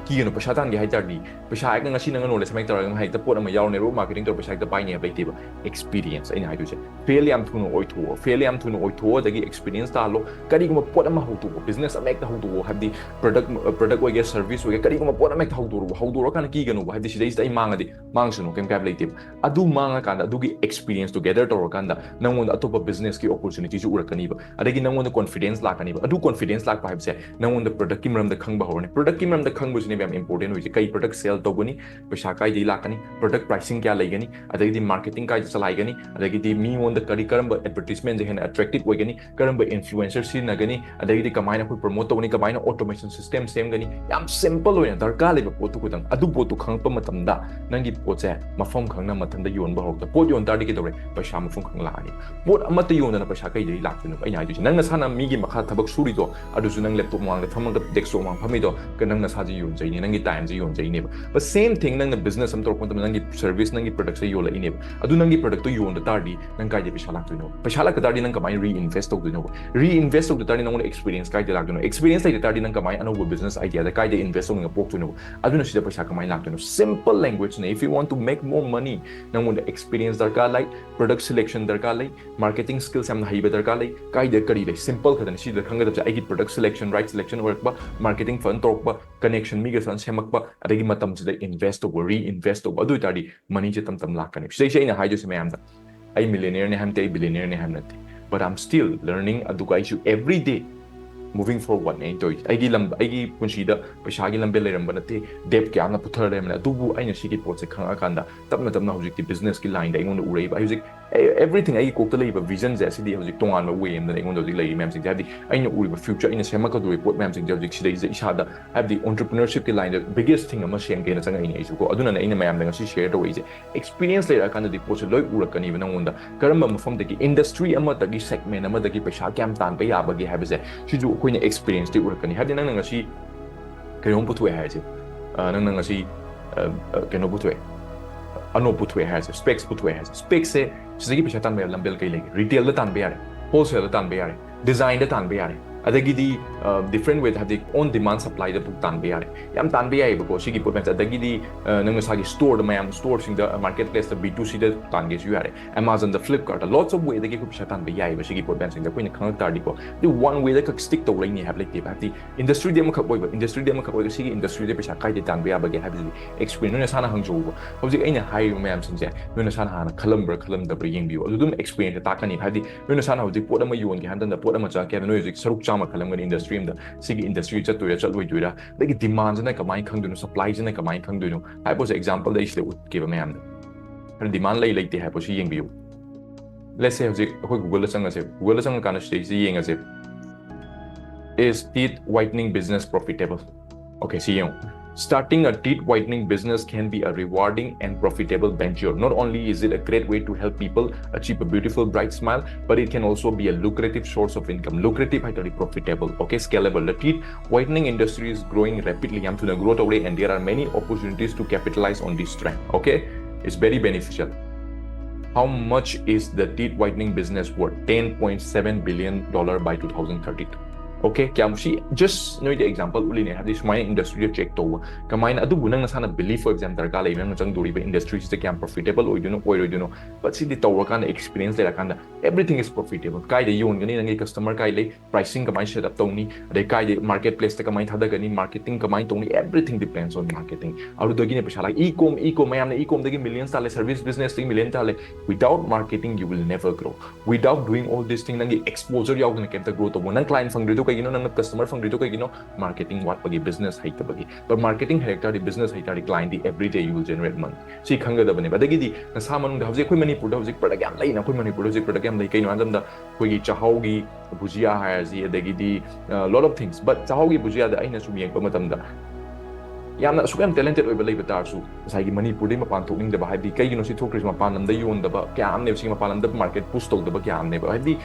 ꯀꯤꯒꯅꯨ, ꯄꯩꯁꯥ ꯇꯥꯟꯒꯦ ꯍꯥꯏ ꯇꯥꯔꯗꯤ, ꯄꯩꯁꯥ ꯍꯦꯛꯇ ꯉꯁꯤ ꯅꯪꯅ knowledge ꯁꯦꯝꯃꯛ ꯇꯧꯔꯒ ꯍꯦꯛꯇ ꯄꯣꯠ ꯑꯃ ꯌꯥꯎꯔ network marketing ꯇꯧꯔ ꯄꯩꯁꯥ ꯍꯦꯛꯇ ꯄꯥꯏꯅꯤ ꯍꯥꯏꯕ ꯂꯩꯇꯦꯕ꯫ Experience, ꯑꯩꯅ ꯍꯥꯏꯗꯣꯏꯁꯦ, fail ꯌꯥꯝ ꯊꯨꯅ ꯑꯣꯏꯊꯣꯛꯑꯣ, fail ꯌꯥꯝ ꯊꯨꯅ ꯑꯣꯏꯊꯣꯛꯑꯣ, ꯑꯗꯒꯤ experience ꯇꯥꯜꯂꯣ꯫ ꯀꯔꯤꯒꯨꯝꯕ ꯄꯣꯠ ꯑꯃ ꯍꯧꯗꯣꯛꯑꯣ, business ꯑꯃ ꯍꯦꯛꯇ ꯍꯧꯗꯣꯛꯑꯣ, ꯍꯥꯏꯕꯗꯤ product, product ꯑꯣꯏꯒꯦꯔꯥ, service ꯑꯣꯏꯒꯦꯔꯥ, ꯀꯔꯤꯒꯨꯝꯕ ꯄꯣꯠ ꯑꯃ ꯍꯦꯛꯇ ꯍꯧꯗꯣꯔꯛꯑꯣ꯫ ꯍꯧꯗꯣꯔꯛꯑꯀꯥꯟꯗ ꯀꯤꯒꯅꯨꯕ, ꯍꯥꯏꯕꯗꯤ ꯁꯤꯗꯩꯁꯤꯗ ꯑꯩ ꯃꯥꯡꯉꯗꯤ ꯃꯥꯡꯁꯅꯨ, ꯀꯩꯝ ꯀꯥꯏꯕ ꯂꯩꯇꯦꯕ꯫ ꯑꯗꯨ ꯃꯥꯡꯉꯀꯥꯟꯗ ꯑꯗꯨꯒꯤ experienceꯇꯨ gather ꯇꯧꯔꯀꯥꯟꯗ ꯅꯪꯉꯣꯟꯗ ꯑꯇꯣꯞꯄ businessꯀꯤ opportunityꯁꯨ ꯎꯔꯛꯀꯅꯤꯕ, ꯑꯗꯒꯤ ꯅꯪꯉꯣꯟꯗ confidence ꯂꯥꯛꯀꯅꯤꯕ꯫ ꯑꯗꯨ confidence ꯂꯥꯛꯄ ꯍꯥꯏꯕꯁꯦ ꯅꯪꯉꯣꯟꯗ productꯀꯤ ꯃꯔꯝꯗ ꯈꯪꯕ ꯍꯧꯔꯅꯤ꯫ Productꯀꯤ ꯃꯔꯝꯗ ꯈꯪꯕꯁꯤꯅꯦ ꯌꯥꯝ important ꯑꯣꯏꯁꯦ꯫ ꯀꯩ product sell ꯇꯧꯒꯅꯤ, ꯄꯩꯁꯥ ꯀꯥꯏꯗꯒꯤ ꯂꯥꯛꯀꯅꯤ, product pricing ꯀꯌꯥ ꯂꯩꯒꯅꯤ, ꯑꯗꯒꯤꯗꯤ marketing ꯀꯥꯏꯗ ꯆꯂꯥꯏꯒꯅꯤ, ꯑꯗꯒꯤꯗꯤ ꯃꯤꯉꯣꯟꯗ ꯀꯔꯤ, ꯀꯔꯝꯕ advertisement ꯁꯦ ꯍꯦꯟꯅ attractive ꯑꯣꯏꯒꯅꯤ, ꯀꯔꯝꯕ influencer ꯁꯤꯖꯤꯟꯅꯒꯅꯤ, ꯑꯗꯒꯤꯗꯤ ꯀꯃꯥꯏꯅ ꯑꯩꯈꯣꯏ promote ꯇꯧꯒꯅꯤ, ꯀꯃꯥꯏꯅ automation system ꯁꯦꯝꯒꯅꯤ, ꯌꯥꯝ simple ꯑꯣꯏꯅ ꯗꯔꯀꯥꯔ ꯂꯩꯕ ꯄꯣꯠꯇꯨ ꯈꯛꯇꯪ꯫ ꯑꯗꯨ ꯄꯣꯠꯇꯨ ꯈꯪꯉꯛꯄ ꯃꯇꯝꯗ ꯅꯪꯒꯤ ꯄꯣꯠꯁꯦ ꯃꯐꯝ ꯈꯪꯅ ꯃꯊꯟꯇ ꯌꯣꯟꯕ ꯍꯧꯔꯛꯇ꯫ ꯄꯣꯠ ꯌꯣꯟ ꯇꯥꯔꯗꯤ ꯀꯩꯗꯧꯔꯦ? ꯄꯩꯁꯥ ꯃꯐꯝ ꯈꯪꯅ ꯂꯥꯛꯑꯅꯤ꯫ ꯄꯣꯠ ꯑꯃꯠꯇ ꯌꯣꯟꯗꯅ ꯄꯩꯁꯥ ꯀꯩꯗꯒꯤ ꯂꯥꯛꯇꯣꯏꯅꯣ? ꯑꯩꯅ ꯍꯥꯏꯗꯣꯏꯁꯦ, ꯅꯪ ꯅꯁꯥꯅ ꯃꯤꯒꯤ ꯃꯈꯥ ꯊꯕꯛ ꯁꯨꯔꯤꯗꯣ, ꯑꯗꯨꯁꯨ ꯅꯪ laptop ꯃꯃꯥꯡꯗ ꯐꯝꯃꯒ, desktop ꯃꯃꯥꯡ ꯐꯝꯃꯤꯗꯣ, ꯀ-, ꯅꯪ ꯅꯁꯥꯁꯦ ꯌꯣꯟꯖꯩꯅꯦ, ꯅꯪꯒꯤ time say ꯌꯣꯟꯖꯩꯅꯦꯕ꯫ But same thing, ꯅꯪꯅ business ꯑꯃ ꯇꯧꯔꯛꯄ ꯃꯇꯝꯗ ꯅꯪꯒꯤ service, ꯅꯪꯒꯤ product ꯁꯦ ꯌꯣꯜꯂꯛꯏꯅꯦꯕ꯫ ꯑꯗꯨ ꯅꯪꯒꯤ product ꯇꯣ ꯌꯣꯟꯗ ꯇꯥꯔꯗꯤ ꯅꯪ ꯀꯥꯏꯗꯩ ꯄꯩꯁꯥ ꯂꯥꯛꯇꯣꯏꯅꯣ? ꯄꯩꯁꯥ ꯂꯥꯛꯇ ꯇꯥꯔꯗꯤ ꯅꯪ ꯀꯃꯥꯏꯅ reinvest ꯇꯧꯗꯣꯏꯅꯣꯕ? Reinvest ꯇꯧꯗ ꯇꯥꯔꯗꯤ ꯅꯪꯉꯣꯟꯗ experience ꯀꯥꯏꯗ ꯂꯥꯛꯇꯣꯏꯅꯣ? Experience ꯂꯩꯇ ꯇꯥꯔꯗꯤ ꯅꯪ ꯀꯃꯥꯏꯅ ꯑꯅꯧꯕ business idea ꯗ ꯀꯥꯏꯗ invest ꯇꯧꯅꯤꯡꯕ ꯄꯣꯛꯇꯣꯏꯅꯣꯕ? ꯑꯗꯨꯅ ꯁꯤꯗ ꯄꯩꯁꯥ ꯀꯃꯥꯏꯅ ꯂꯥꯛꯇꯣꯏꯅꯣ? Simple language ꯅꯦ, if you want to make more money, ꯅꯪꯉꯣꯟꯗ experience ꯗꯔꯀꯥꯔ ꯂꯩ, product selection ꯗꯔꯀꯥꯔ ꯂꯩ, marketing skills ꯌꯥꯝꯅ ꯍꯩꯕ ꯗꯔꯀꯥꯔ ꯂꯩ꯫ ꯀꯥꯏꯗ ꯀꯔꯤ ꯂꯩ? Simple ꯈꯛꯇꯅꯤ ꯁꯤꯗ ꯈꯪꯒꯗꯕꯁꯦ꯫ ꯑꯩꯒꯤ product selection, right selection ꯑꯣꯏꯔꯛꯄ, marketing ꯐꯖꯅ ꯇꯧꯔꯛꯄ, connection ꯃꯤꯒ ꯐꯖꯅ ꯁꯦꯝꯃꯛꯄ, ꯑꯗꯒꯤ ꯃꯇꯝꯁꯤꯗ invest ꯇꯧꯕ, reinvest ꯇꯧꯕ, ꯑꯗꯨ ꯑꯣꯏꯇꯥꯔꯗꯤ money ꯁꯦ ꯇꯞ ꯇꯞꯅ ꯂꯥꯛꯀꯅꯤ꯫ ꯁꯤꯗꯩꯁꯦ ꯑꯩꯅ ꯍꯥꯏꯗꯣꯏꯁꯦ ꯃꯌꯥꯝꯗ, ꯑꯩ millionaire ꯅꯦ ꯍꯥꯏꯕ ꯅꯠꯇꯦ, ꯑꯩ billionaire ꯅꯦ ꯍꯥꯏꯕ ꯅꯠꯇꯦ, but I'm still learning꯫ ꯑꯗꯨꯒ ꯑꯩꯁꯨ every day moving forward ꯅꯦ ꯑꯩꯅ ꯇꯧꯔꯤꯁꯦ꯫ ꯑꯩꯒꯤ ꯂꯝ, ꯑꯩꯒꯤ ꯄꯨꯟꯁꯤꯗ ꯄꯩꯁꯥꯒꯤ ꯂꯝꯕꯦꯜ ꯂꯩꯔꯝꯕ ꯅꯠꯇꯦ, debt ꯀꯌꯥ ꯑꯃ ꯄꯨꯊꯔ ꯂꯩꯔꯝꯕꯅꯦ꯫ ꯑꯗꯨꯕꯨ ꯑꯩꯅ ꯁꯤꯒꯤ ꯄꯣꯠꯁꯦ ꯈꯪꯉꯛꯑꯀꯥꯟꯗ ꯇꯞꯅ ꯇꯞꯅ ꯍꯧꯖꯤꯛꯇꯤ business ꯀꯤ line ꯗ ꯑꯩꯉꯣꯟꯗ ꯎꯔꯛꯏꯕ꯫ ꯑꯩ ꯍꯧꯖꯤꯛ everything, ꯑꯩꯒꯤ ꯀꯣꯛꯇ ꯂꯩꯔꯤꯕ vision ꯁꯦ, ꯑꯁꯤꯗꯤ ꯍꯧꯖꯤꯛ ꯇꯣꯉꯥꯟꯕ way ꯑꯃꯗꯅ ꯑꯩꯉꯣꯟꯗ ꯍꯧꯖꯤꯛ ꯂꯩꯔꯤ ꯃꯌꯥꯝꯁꯤꯡꯁꯦ, ꯍꯥꯏꯕꯗꯤ ꯑꯩꯅ ꯎꯔꯤꯕ future, ꯑꯩꯅ ꯁꯦꯝꯃꯛꯀꯗꯧꯔꯤꯕ ꯄꯣꯠ ꯃꯌꯥꯝꯁꯤꯡꯁꯦ ꯍꯧꯖꯤꯛ ꯁꯤꯗꯩꯁꯤꯗ ꯏꯁꯥꯗ, ꯍꯥꯏꯕꯗꯤ entrepreneurship ꯀꯤ line ꯗ biggest thing ꯑꯃ ꯁꯦꯝꯒꯦꯅ ꯆꯪꯉꯛꯏꯅꯦ ꯑꯩꯁꯨ ꯀꯣ꯫ ꯑꯗꯨꯅꯅꯦ ꯑꯩꯅ ꯃꯌꯥꯝꯗ ꯉꯁꯤ share ꯇꯧꯔꯛꯏꯁꯦ꯫ Experience ꯂꯩꯔꯛꯑꯀꯥꯟꯗꯗꯤ ꯄꯣꯠꯁꯦ ꯂꯣꯏ ꯎꯔꯛꯀꯅꯤꯕ ꯅꯪꯉꯣꯟꯗ꯫ ꯀꯔꯝꯕ ꯃꯐꯝꯗꯒꯤ, industry ꯑꯃꯗꯒꯤ, segment ꯑꯃꯗꯒꯤ ꯄꯩꯁꯥ ꯀꯌꯥꯝ ꯇꯥꯟꯕ ꯌꯥꯕꯒꯦ ꯍꯥꯏꯕꯁꯦ, ꯁꯤꯁꯨ ꯑꯩꯈꯣꯏꯅ experience ꯇꯒꯤ ꯎꯔꯛꯀꯅꯤ꯫ ꯍꯥꯏꯕꯗꯤ ꯅꯪꯅ ꯉꯁꯤ ꯀꯩꯅꯣꯝ ꯄꯨꯊꯣꯛꯑꯦ ꯍꯥꯏꯔꯁꯦ, ꯑ, ꯅꯪꯅ ꯉꯁꯤ, ꯑ, ꯑ, ꯀꯩꯅꯣ ꯄꯨꯊꯣꯛꯑꯦ, ꯑꯅꯣꯞ ꯄꯨꯊꯣꯛꯑꯦ ꯍꯥꯏꯔꯁꯦ, specs ꯄꯨꯊꯣꯛꯑꯦ ꯍꯥꯏꯔꯁꯦ, specs ꯁꯦ ꯁꯤꯗꯒꯤ ꯄꯩꯁꯥ ꯇꯥꯟꯕ ꯌꯥꯕ ꯂꯝꯕꯦꯜ ꯀꯩ ꯂꯩꯒꯦ? Retail ꯗ ꯇꯥꯟꯕ ꯌꯥꯔꯦ, wholesale ꯗ ꯇꯥꯟꯕ ꯌꯥꯔꯦ, design ꯗ ꯇꯥꯟꯕ ꯌꯥꯔꯦ, ꯑꯗꯒꯤꯗꯤ, ꯑ, different way ꯗ, ꯍꯥꯏꯕꯗꯤ on demand supply the book ꯇꯥꯟꯕ ꯌꯥꯔꯦ꯫ ꯌꯥꯝ ꯇꯥꯟꯕ ꯌꯥꯏꯑꯕꯀꯣ ꯁꯤꯒꯤ ꯄꯣꯠ ꯃꯌꯥꯝꯁꯦ꯫ ꯑꯗꯒꯤꯗꯤ, ꯑ, ꯅꯪ ꯅꯁꯥꯒꯤ store ꯗ, ꯃꯌꯥꯝ store ꯁꯤꯡꯗ, market place ꯇ, B two C ꯗ ꯇꯥꯟꯒꯦꯁꯨ ꯌꯥꯔꯦ, Amazon ꯗ, Flipkart ꯇ, lots of way ꯗꯒꯤ ꯑꯩꯈꯣꯏ ꯄꯩꯁꯥ ꯇꯥꯟꯕ ꯌꯥꯏꯑꯕ ꯁꯤꯒꯤ ꯄꯣꯠ ꯃꯌꯥꯝꯁꯤꯡꯁꯦ ꯑꯩꯈꯣꯏꯅ ꯈꯪꯉꯛ ꯇꯥꯔꯗꯤꯀꯣ꯫ ꯑꯗꯨ one way ꯗ ꯈꯛ stick ꯇꯧ ꯂꯩꯅꯤ ꯍꯥꯏꯕ ꯂꯩꯇꯦꯕ꯫ ꯍꯥꯏꯕꯗꯤ industry ꯗꯤ ꯑꯃꯈꯛ ꯑꯣꯏꯕ, industry ꯗꯤ ꯑꯃꯈꯛ ꯑꯣꯏꯔꯒ ꯁꯤꯒꯤ industry ꯗ ꯄꯩꯁꯥ ꯀꯥꯏꯗꯩ ꯇꯥꯟꯕ ꯌꯥꯕꯒꯦ ꯍꯥꯏꯕꯁꯤꯗꯤ experience ꯅꯣꯏ ꯅꯁꯥꯅ ꯍꯪꯖꯧꯕ꯫ ꯍꯧꯖꯤꯛ ꯑꯩꯅ ꯍꯥꯏꯔꯤꯕ ꯃꯌꯥꯝꯁꯤꯡꯁꯦ ꯅꯣꯏ ꯅꯁꯥꯅ ꯍꯥꯟꯅ ꯈꯜꯂꯝꯕ꯭ꯔꯥ ꯈꯜꯂꯝꯗꯕ꯭ꯔꯥ ꯌꯦꯡꯕꯤꯌꯨ꯫ ꯑꯗꯨ ꯑꯗꯨꯝ experience ꯇ ꯇꯥꯛꯀꯅꯤ꯫ ꯍꯥꯏꯕꯗꯤ ꯅꯣꯏ ꯅꯁꯥꯅ ꯍꯧꯖꯤꯛ ꯄꯣꯠ ꯑꯃ ꯌꯣꯟꯒꯦ ꯍꯥꯏꯕ ꯃꯇꯝꯗ ꯄꯣꯠ ꯑꯃ ꯆꯪꯉꯛꯀꯦ ꯍꯥꯏꯕꯗ ꯅꯣꯏ ꯍꯧꯖꯤꯛ ꯁꯔꯨꯛ ꯑꯃ ꯈꯜꯂꯝꯒꯅꯤ, ꯏꯟꯗꯁꯇ꯭ꯔꯤ ꯑꯃꯗ ꯁꯤꯒꯤ ꯏꯟꯗꯁꯇ꯭ꯔꯤ ꯆꯠꯇꯣꯏꯔꯥ ꯆꯠꯂꯣꯏꯗꯣꯏꯔꯥ, ꯑꯗꯒꯤ ꯗꯤꯃꯥꯟꯁꯤꯅ ꯀꯃꯥꯏꯅ ꯈꯪꯗꯣꯏꯅꯣ, ꯁꯄ꯭ꯂꯥꯏꯁꯤꯅ ꯀꯃꯥꯏꯅ ꯈꯪꯗꯣꯏꯅꯣ ꯍꯥꯏꯕꯁꯦ ꯑꯦꯛꯖꯥꯝꯄꯜꯗ ꯑꯩ ꯁꯤꯗ ꯎꯠꯀꯦꯕ ꯃꯌꯥꯝꯗ꯫ ꯈꯔ ꯗꯤꯃꯥꯟ ꯂꯩ ꯂꯩꯇꯦ ꯍꯥꯏꯕꯁꯤ ꯌꯦꯡꯕꯤꯌꯨ꯫ Let's say ꯍꯧꯖꯤꯛ ꯑꯩꯈꯣꯏ ꯒꯨꯒꯜꯗ ꯆꯪꯉꯁꯦ, ꯒꯨꯒꯜꯗ ꯆꯪꯉꯀꯥꯟꯗ ꯁꯤꯗꯩꯁꯤ ꯌꯦꯡꯉꯁꯦ, "Is teeth whitening business profitable?" Okay, ꯁꯤ ꯌꯦꯡꯉꯨ꯫ "Starting a teeth whitening business can be a rewarding and profitable venture. Not only is it a great way to help people achieve a beautiful, bright smile, but it can also be a lucrative source of income." Lucrative ꯍꯥꯏ ꯇꯥꯔꯗꯤ profitable, okay, scalable. The teeth whitening industry is growing rapidly. ꯌꯥꯝ ꯊꯨꯅ ꯒ꯭ꯔꯣ ꯇꯧꯔꯦ, and there are many opportunities to capitalize on this trend. Okay, it's very beneficial. How much is the teeth whitening business worth? Ten point seven billion dollar by two thousand thirty-two. Okay, ꯀꯌꯥꯝ ꯁꯤ just ꯅꯣꯏꯗ ꯑꯦꯛꯖꯥꯝꯄꯜ ꯎꯠꯂꯤꯅꯦ, ꯍꯥꯏꯕꯗꯤ ꯁꯨꯃꯥꯏꯅ ꯏꯟꯗꯁꯇ꯭ꯔꯤꯗ ꯆꯦꯛ ꯇꯧꯕ ꯀꯃꯥꯏꯅ, ꯑꯗꯨꯕꯨ ꯅꯪ ꯅꯁꯥꯅ ꯕꯤꯂꯤꯐ, ꯐꯣꯔ ꯑꯦꯛꯖꯥꯝꯄꯜ, ꯗꯔꯀꯥꯔ ꯂꯩꯕ, ꯅꯪꯅ ꯆꯪꯗꯣꯔꯤꯕ ꯏꯟꯗꯁꯇ꯭ꯔꯤꯁꯤꯗ ꯀꯌꯥꯝ ꯄ꯭ꯔꯣꯐꯤꯇꯦꯕꯜ ꯑꯣꯏꯗꯣꯏꯅꯣ ꯑꯣꯏꯔꯣꯏꯗꯣꯏꯅꯣ, ꯕꯠ ꯁꯤꯗꯤ ꯇꯧꯔꯀꯥꯟꯗ, ꯑꯦꯛꯁꯄꯤꯔꯤꯌꯦꯟꯁ ꯂꯩꯔꯀꯥꯟꯗ, everything is profitable. ꯀꯥꯏꯗ ꯌꯣꯟꯒꯅꯤ, ꯅꯪꯒꯤ ꯀꯁꯇꯃꯔ ꯀꯥꯏ ꯂꯩ, ꯄ꯭ꯔꯥꯏꯁꯤꯡ ꯀꯃꯥꯏꯅ ꯁꯦꯠ ꯑꯞ ꯇꯧꯅꯤ, ꯑꯗꯩ ꯀꯥꯏꯗ ꯃꯥꯔꯀꯦꯠ ꯄ꯭ꯂꯦꯁꯇ ꯀꯃꯥꯏꯅ ꯊꯥꯗꯒꯅꯤ, ꯃꯥꯔꯀꯦꯇꯤꯡ ꯀꯃꯥꯏꯅ ꯇꯧꯅꯤ, everything depends on marketing. ꯑꯗꯨꯗꯒꯤꯅꯦ ꯄꯩꯁꯥ ꯂꯥꯛ, ꯏ ꯀꯣꯝ, ꯏ ꯀꯣꯝ ꯃꯌꯥꯝꯅ ꯏ ꯀꯣꯝꯗꯒꯤ ꯃꯤꯂꯤꯌꯟꯁ ꯇꯥꯜꯂꯦ, ꯁꯔꯚꯤꯁ ꯕꯤꯖꯤꯅꯦꯁꯇꯒꯤ ꯃꯤꯂꯤꯌꯟ ꯇꯥꯜꯂꯦ꯫ Without marketing, you will never grow. Without doing all this thing, ꯅꯪꯒꯤ ꯑꯦꯛꯁꯄꯣꯖꯔ ꯌꯥꯎꯗꯅ ꯀꯩꯝꯇ ꯒ꯭ꯔꯣ ꯇꯧꯕ, ꯅꯪ ꯀ꯭ꯂꯥꯏꯟ ꯐꯪꯗ꯭ꯔꯤꯗꯣ ꯀꯩꯒꯤꯅꯣ, ꯅꯪꯅ ꯀꯁꯇꯃꯔ ꯐꯪꯗ꯭ꯔꯤꯗꯣ ꯀꯩꯒꯤꯅꯣ? ꯃꯥꯔꯀꯦꯇꯤꯡ ꯋꯥꯠꯄꯒꯤ, ꯕꯤꯖꯤꯅꯦꯁ ꯍꯩꯇꯕꯒꯤ. ꯕꯠ ꯃꯥꯔꯀꯦꯇꯤꯡ ꯍꯩꯔꯛ ꯇꯥꯔꯗꯤ, ꯕꯤꯖꯤꯅꯦꯁ ꯍꯩ ꯇꯥꯔꯗꯤ, ꯀ꯭ꯂꯥꯏꯟꯗꯤ every day you will generate money. ꯁꯤ ꯈꯪꯒꯗꯕꯅꯦꯕ꯫ ꯑꯗꯒꯤꯗꯤ ꯅꯁꯥ ꯃꯅꯨꯡꯗ ꯍꯧꯖꯤꯛ ꯑꯩꯈꯣꯏ ꯃꯅꯤꯄꯨꯔꯗ ꯍꯧꯖꯤꯛ ꯄ꯭ꯔꯗꯛ ꯌꯥꯝ ꯂꯩꯅ, ꯑꯩꯈꯣꯏ ꯃꯅꯤꯄꯨꯔꯗ ꯍꯧꯖꯤꯛ ꯄ꯭ꯔꯗꯛ ꯌꯥꯝ ꯂꯩ꯫ ꯀꯩꯅꯣ ꯍꯥꯏꯕ ꯃꯇꯝꯗ ꯑꯩꯈꯣꯏꯒꯤ ꯆꯥꯛꯍꯥꯎꯒꯤ ꯕꯨꯖꯤꯌꯥ ꯍꯥꯏꯔꯁꯤ, ꯑꯗꯒꯤꯗꯤ lot of things. ꯕꯠ ꯆꯥꯛꯍꯥꯎꯒꯤ ꯕꯨꯖꯤꯌꯥꯗ ꯑꯩꯅ ꯁꯨꯝ ꯌꯦꯡꯕ ꯃꯇꯝꯗ ꯌꯥꯝꯅ ꯑꯁꯨꯛ ꯌꯥꯝ ꯇꯦꯂꯦꯟꯇꯦꯠ ꯑꯣꯏꯕ ꯂꯩꯕ ꯇꯥꯔꯁꯨ, ꯉꯁꯥꯏꯒꯤ ꯃꯅꯤꯄꯨꯔꯗꯩ ꯃꯄꯥꯟ ꯊꯣꯛꯅꯤꯡꯗꯕ, ꯍꯥꯏꯕꯗꯤ ꯀꯩꯒꯤꯅꯣ ꯁꯤ ꯊꯣꯛꯈ꯭ꯔꯤꯁꯤ, ꯃꯄꯥꯟ ꯂꯝꯗ ꯌꯣꯟꯗꯕ ꯀꯌꯥ ꯑꯃꯅꯦꯕ, ꯁꯤꯒꯤ ꯃꯄꯥꯟ ꯂꯝꯗ ꯃꯥꯔꯀꯦꯠ ꯄꯨꯁ ꯇꯧꯗꯕ ꯀꯌꯥ ꯑꯃꯅꯦꯕ꯫ ꯍꯥꯏꯕꯗꯤ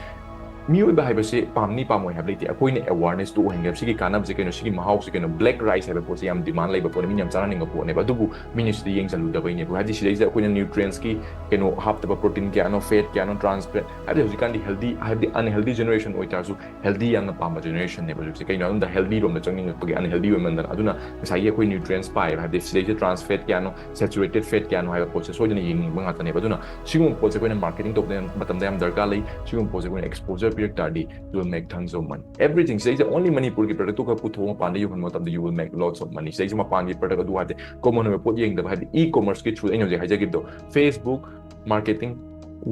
ꯃꯤꯑꯣꯏꯕ ꯍꯥꯏꯕꯁꯦ ꯄꯥꯝꯅꯤ ꯄꯥꯝꯃꯣꯏ ꯍꯥꯏꯕ ꯂꯩꯇꯦ, ꯑꯩꯈꯣꯏꯅ ꯑꯦꯋꯥꯔꯅꯦꯁꯇꯨ ꯑꯣꯏꯍꯟꯒꯦ꯫ ꯁꯤꯒꯤ ꯀꯥꯟꯅꯕꯁꯦ ꯀꯩꯅꯣ, ꯁꯤꯒꯤ ꯃꯍꯥꯎꯁꯦ ꯀꯩꯅꯣ, ꯕ꯭ꯂꯦꯛ ꯔꯥꯏꯁ ꯍꯥꯏꯕ ꯄꯣꯠꯁꯦ ꯌꯥꯝ ꯗꯤꯃꯥꯟ ꯂꯩꯕ ꯄꯣꯠꯅꯤ, ꯃꯤ ꯌꯥꯝ ꯆꯥꯅꯅꯤꯡꯕ ꯄꯣꯠꯅꯦꯕ, ꯑꯗꯨꯕꯨ ꯃꯤꯅ ꯁꯤꯗ ꯌꯦꯡꯁꯤꯜꯂꯨꯗꯕꯩꯅꯦꯕ꯫ ꯍꯥꯏꯕꯗꯤ ꯁꯤꯗꯩꯁꯤꯗ ꯑꯩꯈꯣꯏꯅ ꯅ꯭ꯌꯨꯇ꯭ꯔꯤꯌꯦꯟꯁꯀꯤ ꯀꯩꯅꯣ ꯍꯥꯞꯇꯕ, ꯄ꯭ꯔꯣꯇꯤꯟ ꯀꯌꯥꯅꯣ, ꯐꯦꯠ ꯀꯌꯥꯅꯣ, ꯇ꯭ꯔꯥꯟꯁ ꯐꯦꯠ, ꯍꯥꯏꯕꯗꯤ ꯍꯧꯖꯤꯛꯀꯥꯟꯗꯤ ꯍꯦꯜꯗꯤ, ꯍꯥꯏꯕꯗꯤ ꯑꯟꯍꯦꯜꯗꯤ ꯖꯦꯅꯦꯔꯦꯁꯟ ꯑꯣꯏꯇꯥꯔꯁꯨ ꯍꯦꯜꯗꯤ ꯌꯥꯝꯅ ꯄꯥꯝꯕ ꯖꯦꯅꯦꯔꯦꯁꯟꯅꯦꯕ ꯍꯧꯖꯤꯛꯁꯦ꯫ ꯀꯩꯅꯣ ꯍꯥꯏꯕꯗ ꯍꯦꯜꯗꯤ ꯔꯣꯝꯗ ꯆꯪꯅꯤꯡꯉꯛꯄꯒꯤ, ꯑꯟꯍꯦꯜꯗꯤ ꯑꯣꯏꯃꯟꯗꯅ꯫ ꯑꯗꯨꯅ ꯉꯁꯥꯏꯒꯤ ꯑꯩꯈꯣꯏ ꯅ꯭ꯌꯨꯇ꯭ꯔꯤꯌꯦꯟꯁ ꯄꯥꯏꯌꯦꯕ, ꯍꯥꯏꯕꯗꯤ ꯁꯤꯗꯩꯁꯤꯗ ꯇ꯭ꯔꯥꯟꯁ ꯐꯦꯠ ꯀꯌꯥꯅꯣ, ꯁꯦꯆꯨꯔꯦꯇꯦꯠ ꯐꯦꯠ ꯀꯌꯥꯅꯣ ꯍꯥꯏꯕ ꯄꯣꯠꯁꯦ ꯁꯣꯏꯗꯅ ꯌꯦꯡꯅꯤꯡꯕ ꯉꯥꯛꯇꯅꯦꯕ꯫ ꯑꯗꯨꯅ ꯁꯤꯒꯨꯝꯕ ꯄꯣꯠꯁꯦ ꯑꯩꯈꯣꯏꯅ ꯃꯥꯔꯀꯦꯇꯤꯡ ꯇꯧꯕꯗ ꯌꯥꯝ, ꯃꯇꯝꯗ ꯌꯥꯝ ꯗꯔꯀꯥꯔ ꯂꯩ꯫ ꯁꯤꯒꯨꯝꯕ ꯄꯣꯠꯁꯦ ꯑꯩꯈꯣꯏꯅ ꯑꯦꯛꯁꯄꯣꯖꯔ ꯄꯤꯔꯛ ꯇꯥꯔꯗꯤ, you will make tons of money. Everything. ꯁꯤꯗꯩꯁꯤꯗ only ꯃꯅꯤꯄꯨꯔꯒꯤ ꯄ꯭ꯔꯗꯛꯇꯨ ꯈꯛ ꯄꯨꯊꯣꯛꯑ ꯃꯄꯥꯟꯗ ꯌꯣꯟꯍꯟꯕ ꯃꯇꯝꯗ, you will make lots of money. ꯁꯤꯗꯩꯁꯤꯗ ꯃꯄꯥꯟꯒꯤ ꯄ꯭ꯔꯗꯛ ꯑꯗꯨ ꯍꯥꯏꯕꯗꯤ ꯀꯣꯃꯟ ꯑꯣꯏꯕ ꯄꯣꯠ ꯌꯦꯡꯗꯕ, ꯍꯥꯏꯕꯗꯤ ꯏ ꯀꯣꯃꯔꯁꯀꯤ ꯊ꯭ꯔꯨ ꯑꯩꯅ ꯍꯧꯖꯤꯛ ꯍꯥꯏꯖꯈꯤꯕꯗꯣ, Facebook marketing,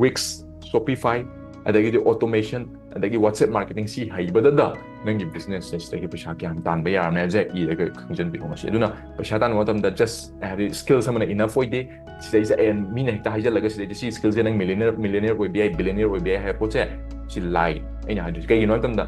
Wix, Shopify, ꯑꯗꯒꯤꯗꯤ automation, ꯑꯗꯒꯤ WhatsApp marketing ꯁꯤ ꯍꯩꯕꯗꯗ ꯅꯪꯒꯤ business ꯁꯤꯗꯒꯤ ꯄꯩꯁꯥ ꯀꯌꯥꯝ ꯇꯥꯟꯕ ꯌꯥꯔꯝꯃꯦ ꯍꯥꯏꯕꯁꯦ ꯏꯔꯒ ꯈꯪꯖꯟꯕꯤꯔꯣ ꯉꯁꯤ꯫ ꯑꯗꯨꯅ ꯄꯩꯁꯥ ꯇꯥꯟꯕ ꯃꯇꯝꯗ just ꯍꯥꯏꯗꯤ skills ꯑꯃꯅ enough ꯑꯣꯏꯗꯦ꯫ ꯁꯤꯗꯩꯁꯤꯗ ꯑꯦ ꯃꯤꯅ ꯍꯦꯛꯇ ꯍꯥꯏꯖꯜꯂꯒ ꯁꯤꯗꯩꯗ ꯁꯤ skillꯁꯦ ꯅꯪ millionaire millionaire ꯑꯣꯏꯕ ꯌꯥꯏ, billionaire ꯑꯣꯏꯕ ꯌꯥꯏ ꯍꯥꯏꯕ ꯄꯣꯠꯁꯦ ꯁꯤ lie꯫ ꯑꯩꯅ ꯍꯥꯏꯗꯣꯏꯁꯦ ꯀꯩꯒꯤꯅꯣ ꯍꯥꯏꯕ ꯃꯇꯝꯗ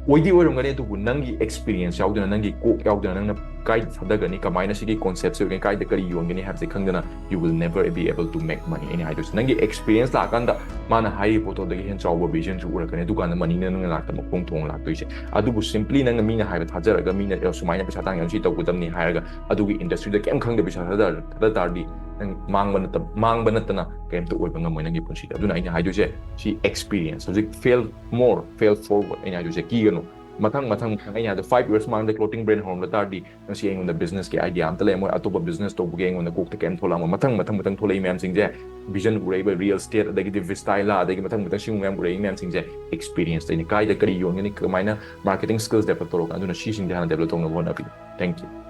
ꯑꯣꯏꯗꯤ ꯑꯣꯏꯔꯝꯒꯅꯤ, ꯑꯗꯨꯕꯨ ꯅꯪꯒꯤ experience ꯌꯥꯎꯗꯅ, ꯅꯪꯒꯤ ꯀꯣꯛ ꯌꯥꯎꯗꯅ ꯅꯪꯅ ꯀꯥꯏꯗ ꯊꯥꯗꯒꯅꯤ, ꯀꯃꯥꯏꯅ ꯁꯤꯒꯤ conceptꯁꯦ ꯑꯣꯏꯒꯅꯤ, ꯀꯥꯏꯗ ꯀꯔꯤ ꯌꯣꯟꯒꯅꯤ ꯍꯥꯏꯕꯁꯦ ꯈꯪꯗꯅ you will never be able to make money꯫ ꯑꯩꯅ ꯍꯥꯏꯗꯣꯏꯁꯦ ꯅꯪꯒꯤ experience ꯂꯥꯛꯑꯀꯥꯟꯗ ꯃꯥꯅ ꯍꯥꯏꯔꯤꯕ ꯄꯣꯠꯇꯣꯗꯒꯤ ꯍꯦꯟꯅ ꯆꯥꯎꯕ visionꯁꯨ ꯎꯔꯛꯀꯅꯤ, ꯑꯗꯨꯀꯥꯟꯗ moneyꯅ ꯅꯪꯅ ꯂꯥꯛꯇ ꯃꯈꯣꯡ ꯊꯣꯡ ꯂꯥꯛꯇꯣꯏꯁꯦ꯫ ꯑꯗꯨꯕꯨ simply ꯅꯪꯅ ꯃꯤꯅ ꯍꯥꯏꯕ ꯊꯥꯖꯔꯒ ꯃꯤꯅ "ꯑꯦ, ꯁꯨꯃꯥꯏꯅ ꯄꯩꯁꯥ ꯇꯥꯟꯒꯅꯤ, ꯁꯤ ꯇꯧꯒꯗꯕꯅꯤ" ꯍꯥꯏꯔꯒ ꯑꯗꯨꯒꯤ industryꯗ ꯀꯩꯝ ꯈꯪꯗꯕꯤ ꯄꯩꯁꯥ ꯊꯥꯗ ꯊꯥꯗ ꯇꯥꯔꯗꯤ ꯅꯪ ꯃꯥꯡꯕ ꯅꯠꯇ ꯃꯥꯡꯕ ꯅꯠꯇꯅ ꯀꯩꯝꯇ ꯑꯣꯏꯕ ꯉꯝꯃꯣꯏ ꯅꯪꯒꯤ ꯄꯨꯟꯁꯤꯗ꯫ ꯑꯗꯨꯅ ꯑꯩꯅ ꯍꯥꯏꯗꯣꯏꯁꯦ ꯁꯤ experience, ꯍꯧꯖꯤꯛ fail more, fail forward꯫ ꯑꯩꯅ ꯍꯥꯏꯗꯣꯏꯁꯦ ꯀꯤꯒꯅꯨ꯫ ꯃꯊꯪ ꯃꯊꯪ ꯃꯊꯪ ꯑꯩꯅ ꯍꯥꯏꯗꯣ five years ꯃꯃꯥꯡꯗ clothing brand ꯍꯧꯔꯝꯕ ꯇꯥꯔꯗꯤ ꯉꯁꯤ ꯑꯩꯉꯣꯟꯗ businessꯀꯤ idea ꯑꯝꯇ ꯂꯩꯔꯝꯃꯣꯏ, ꯑꯇꯣꯞꯄ business ꯇꯧꯕꯒꯤ ꯑꯩꯉꯣꯟꯗ ꯀꯣꯛꯇ ꯀꯩꯝ ꯊꯣꯛꯂꯛꯑꯝꯃꯣꯏ꯫ ꯃꯊꯪ ꯃꯊꯪ ꯃꯊꯪ ꯊꯣꯛꯂꯛꯏ ꯃꯌꯥꯝꯁꯤꯡꯁꯦ, vision ꯎꯔꯛꯏꯕ real estate, ꯑꯗꯒꯤꯗꯤ Vistayla, ꯑꯗꯒꯤ ꯃꯊꯪ ꯃꯊꯪ ꯁꯤꯒꯨꯝꯕ ꯃꯌꯥꯝ ꯎꯔꯛꯏ ꯃꯌꯥꯝꯁꯤꯡꯁꯦ experience ꯇꯩꯅꯤ꯫ ꯀꯥꯏꯗ ꯀꯔꯤ ꯌꯣꯟꯒꯅꯤ, ꯀꯃꯥꯏꯅ marketing skills develop ꯇꯧꯔꯛꯀꯅꯤ, ꯑꯗꯨꯅ ꯁꯤꯁꯤꯡꯁꯦ ꯍꯥꯟꯅ develop ꯇꯧꯅꯕ ꯍꯣꯠꯅꯕꯤꯌꯨ꯫ Thank you꯫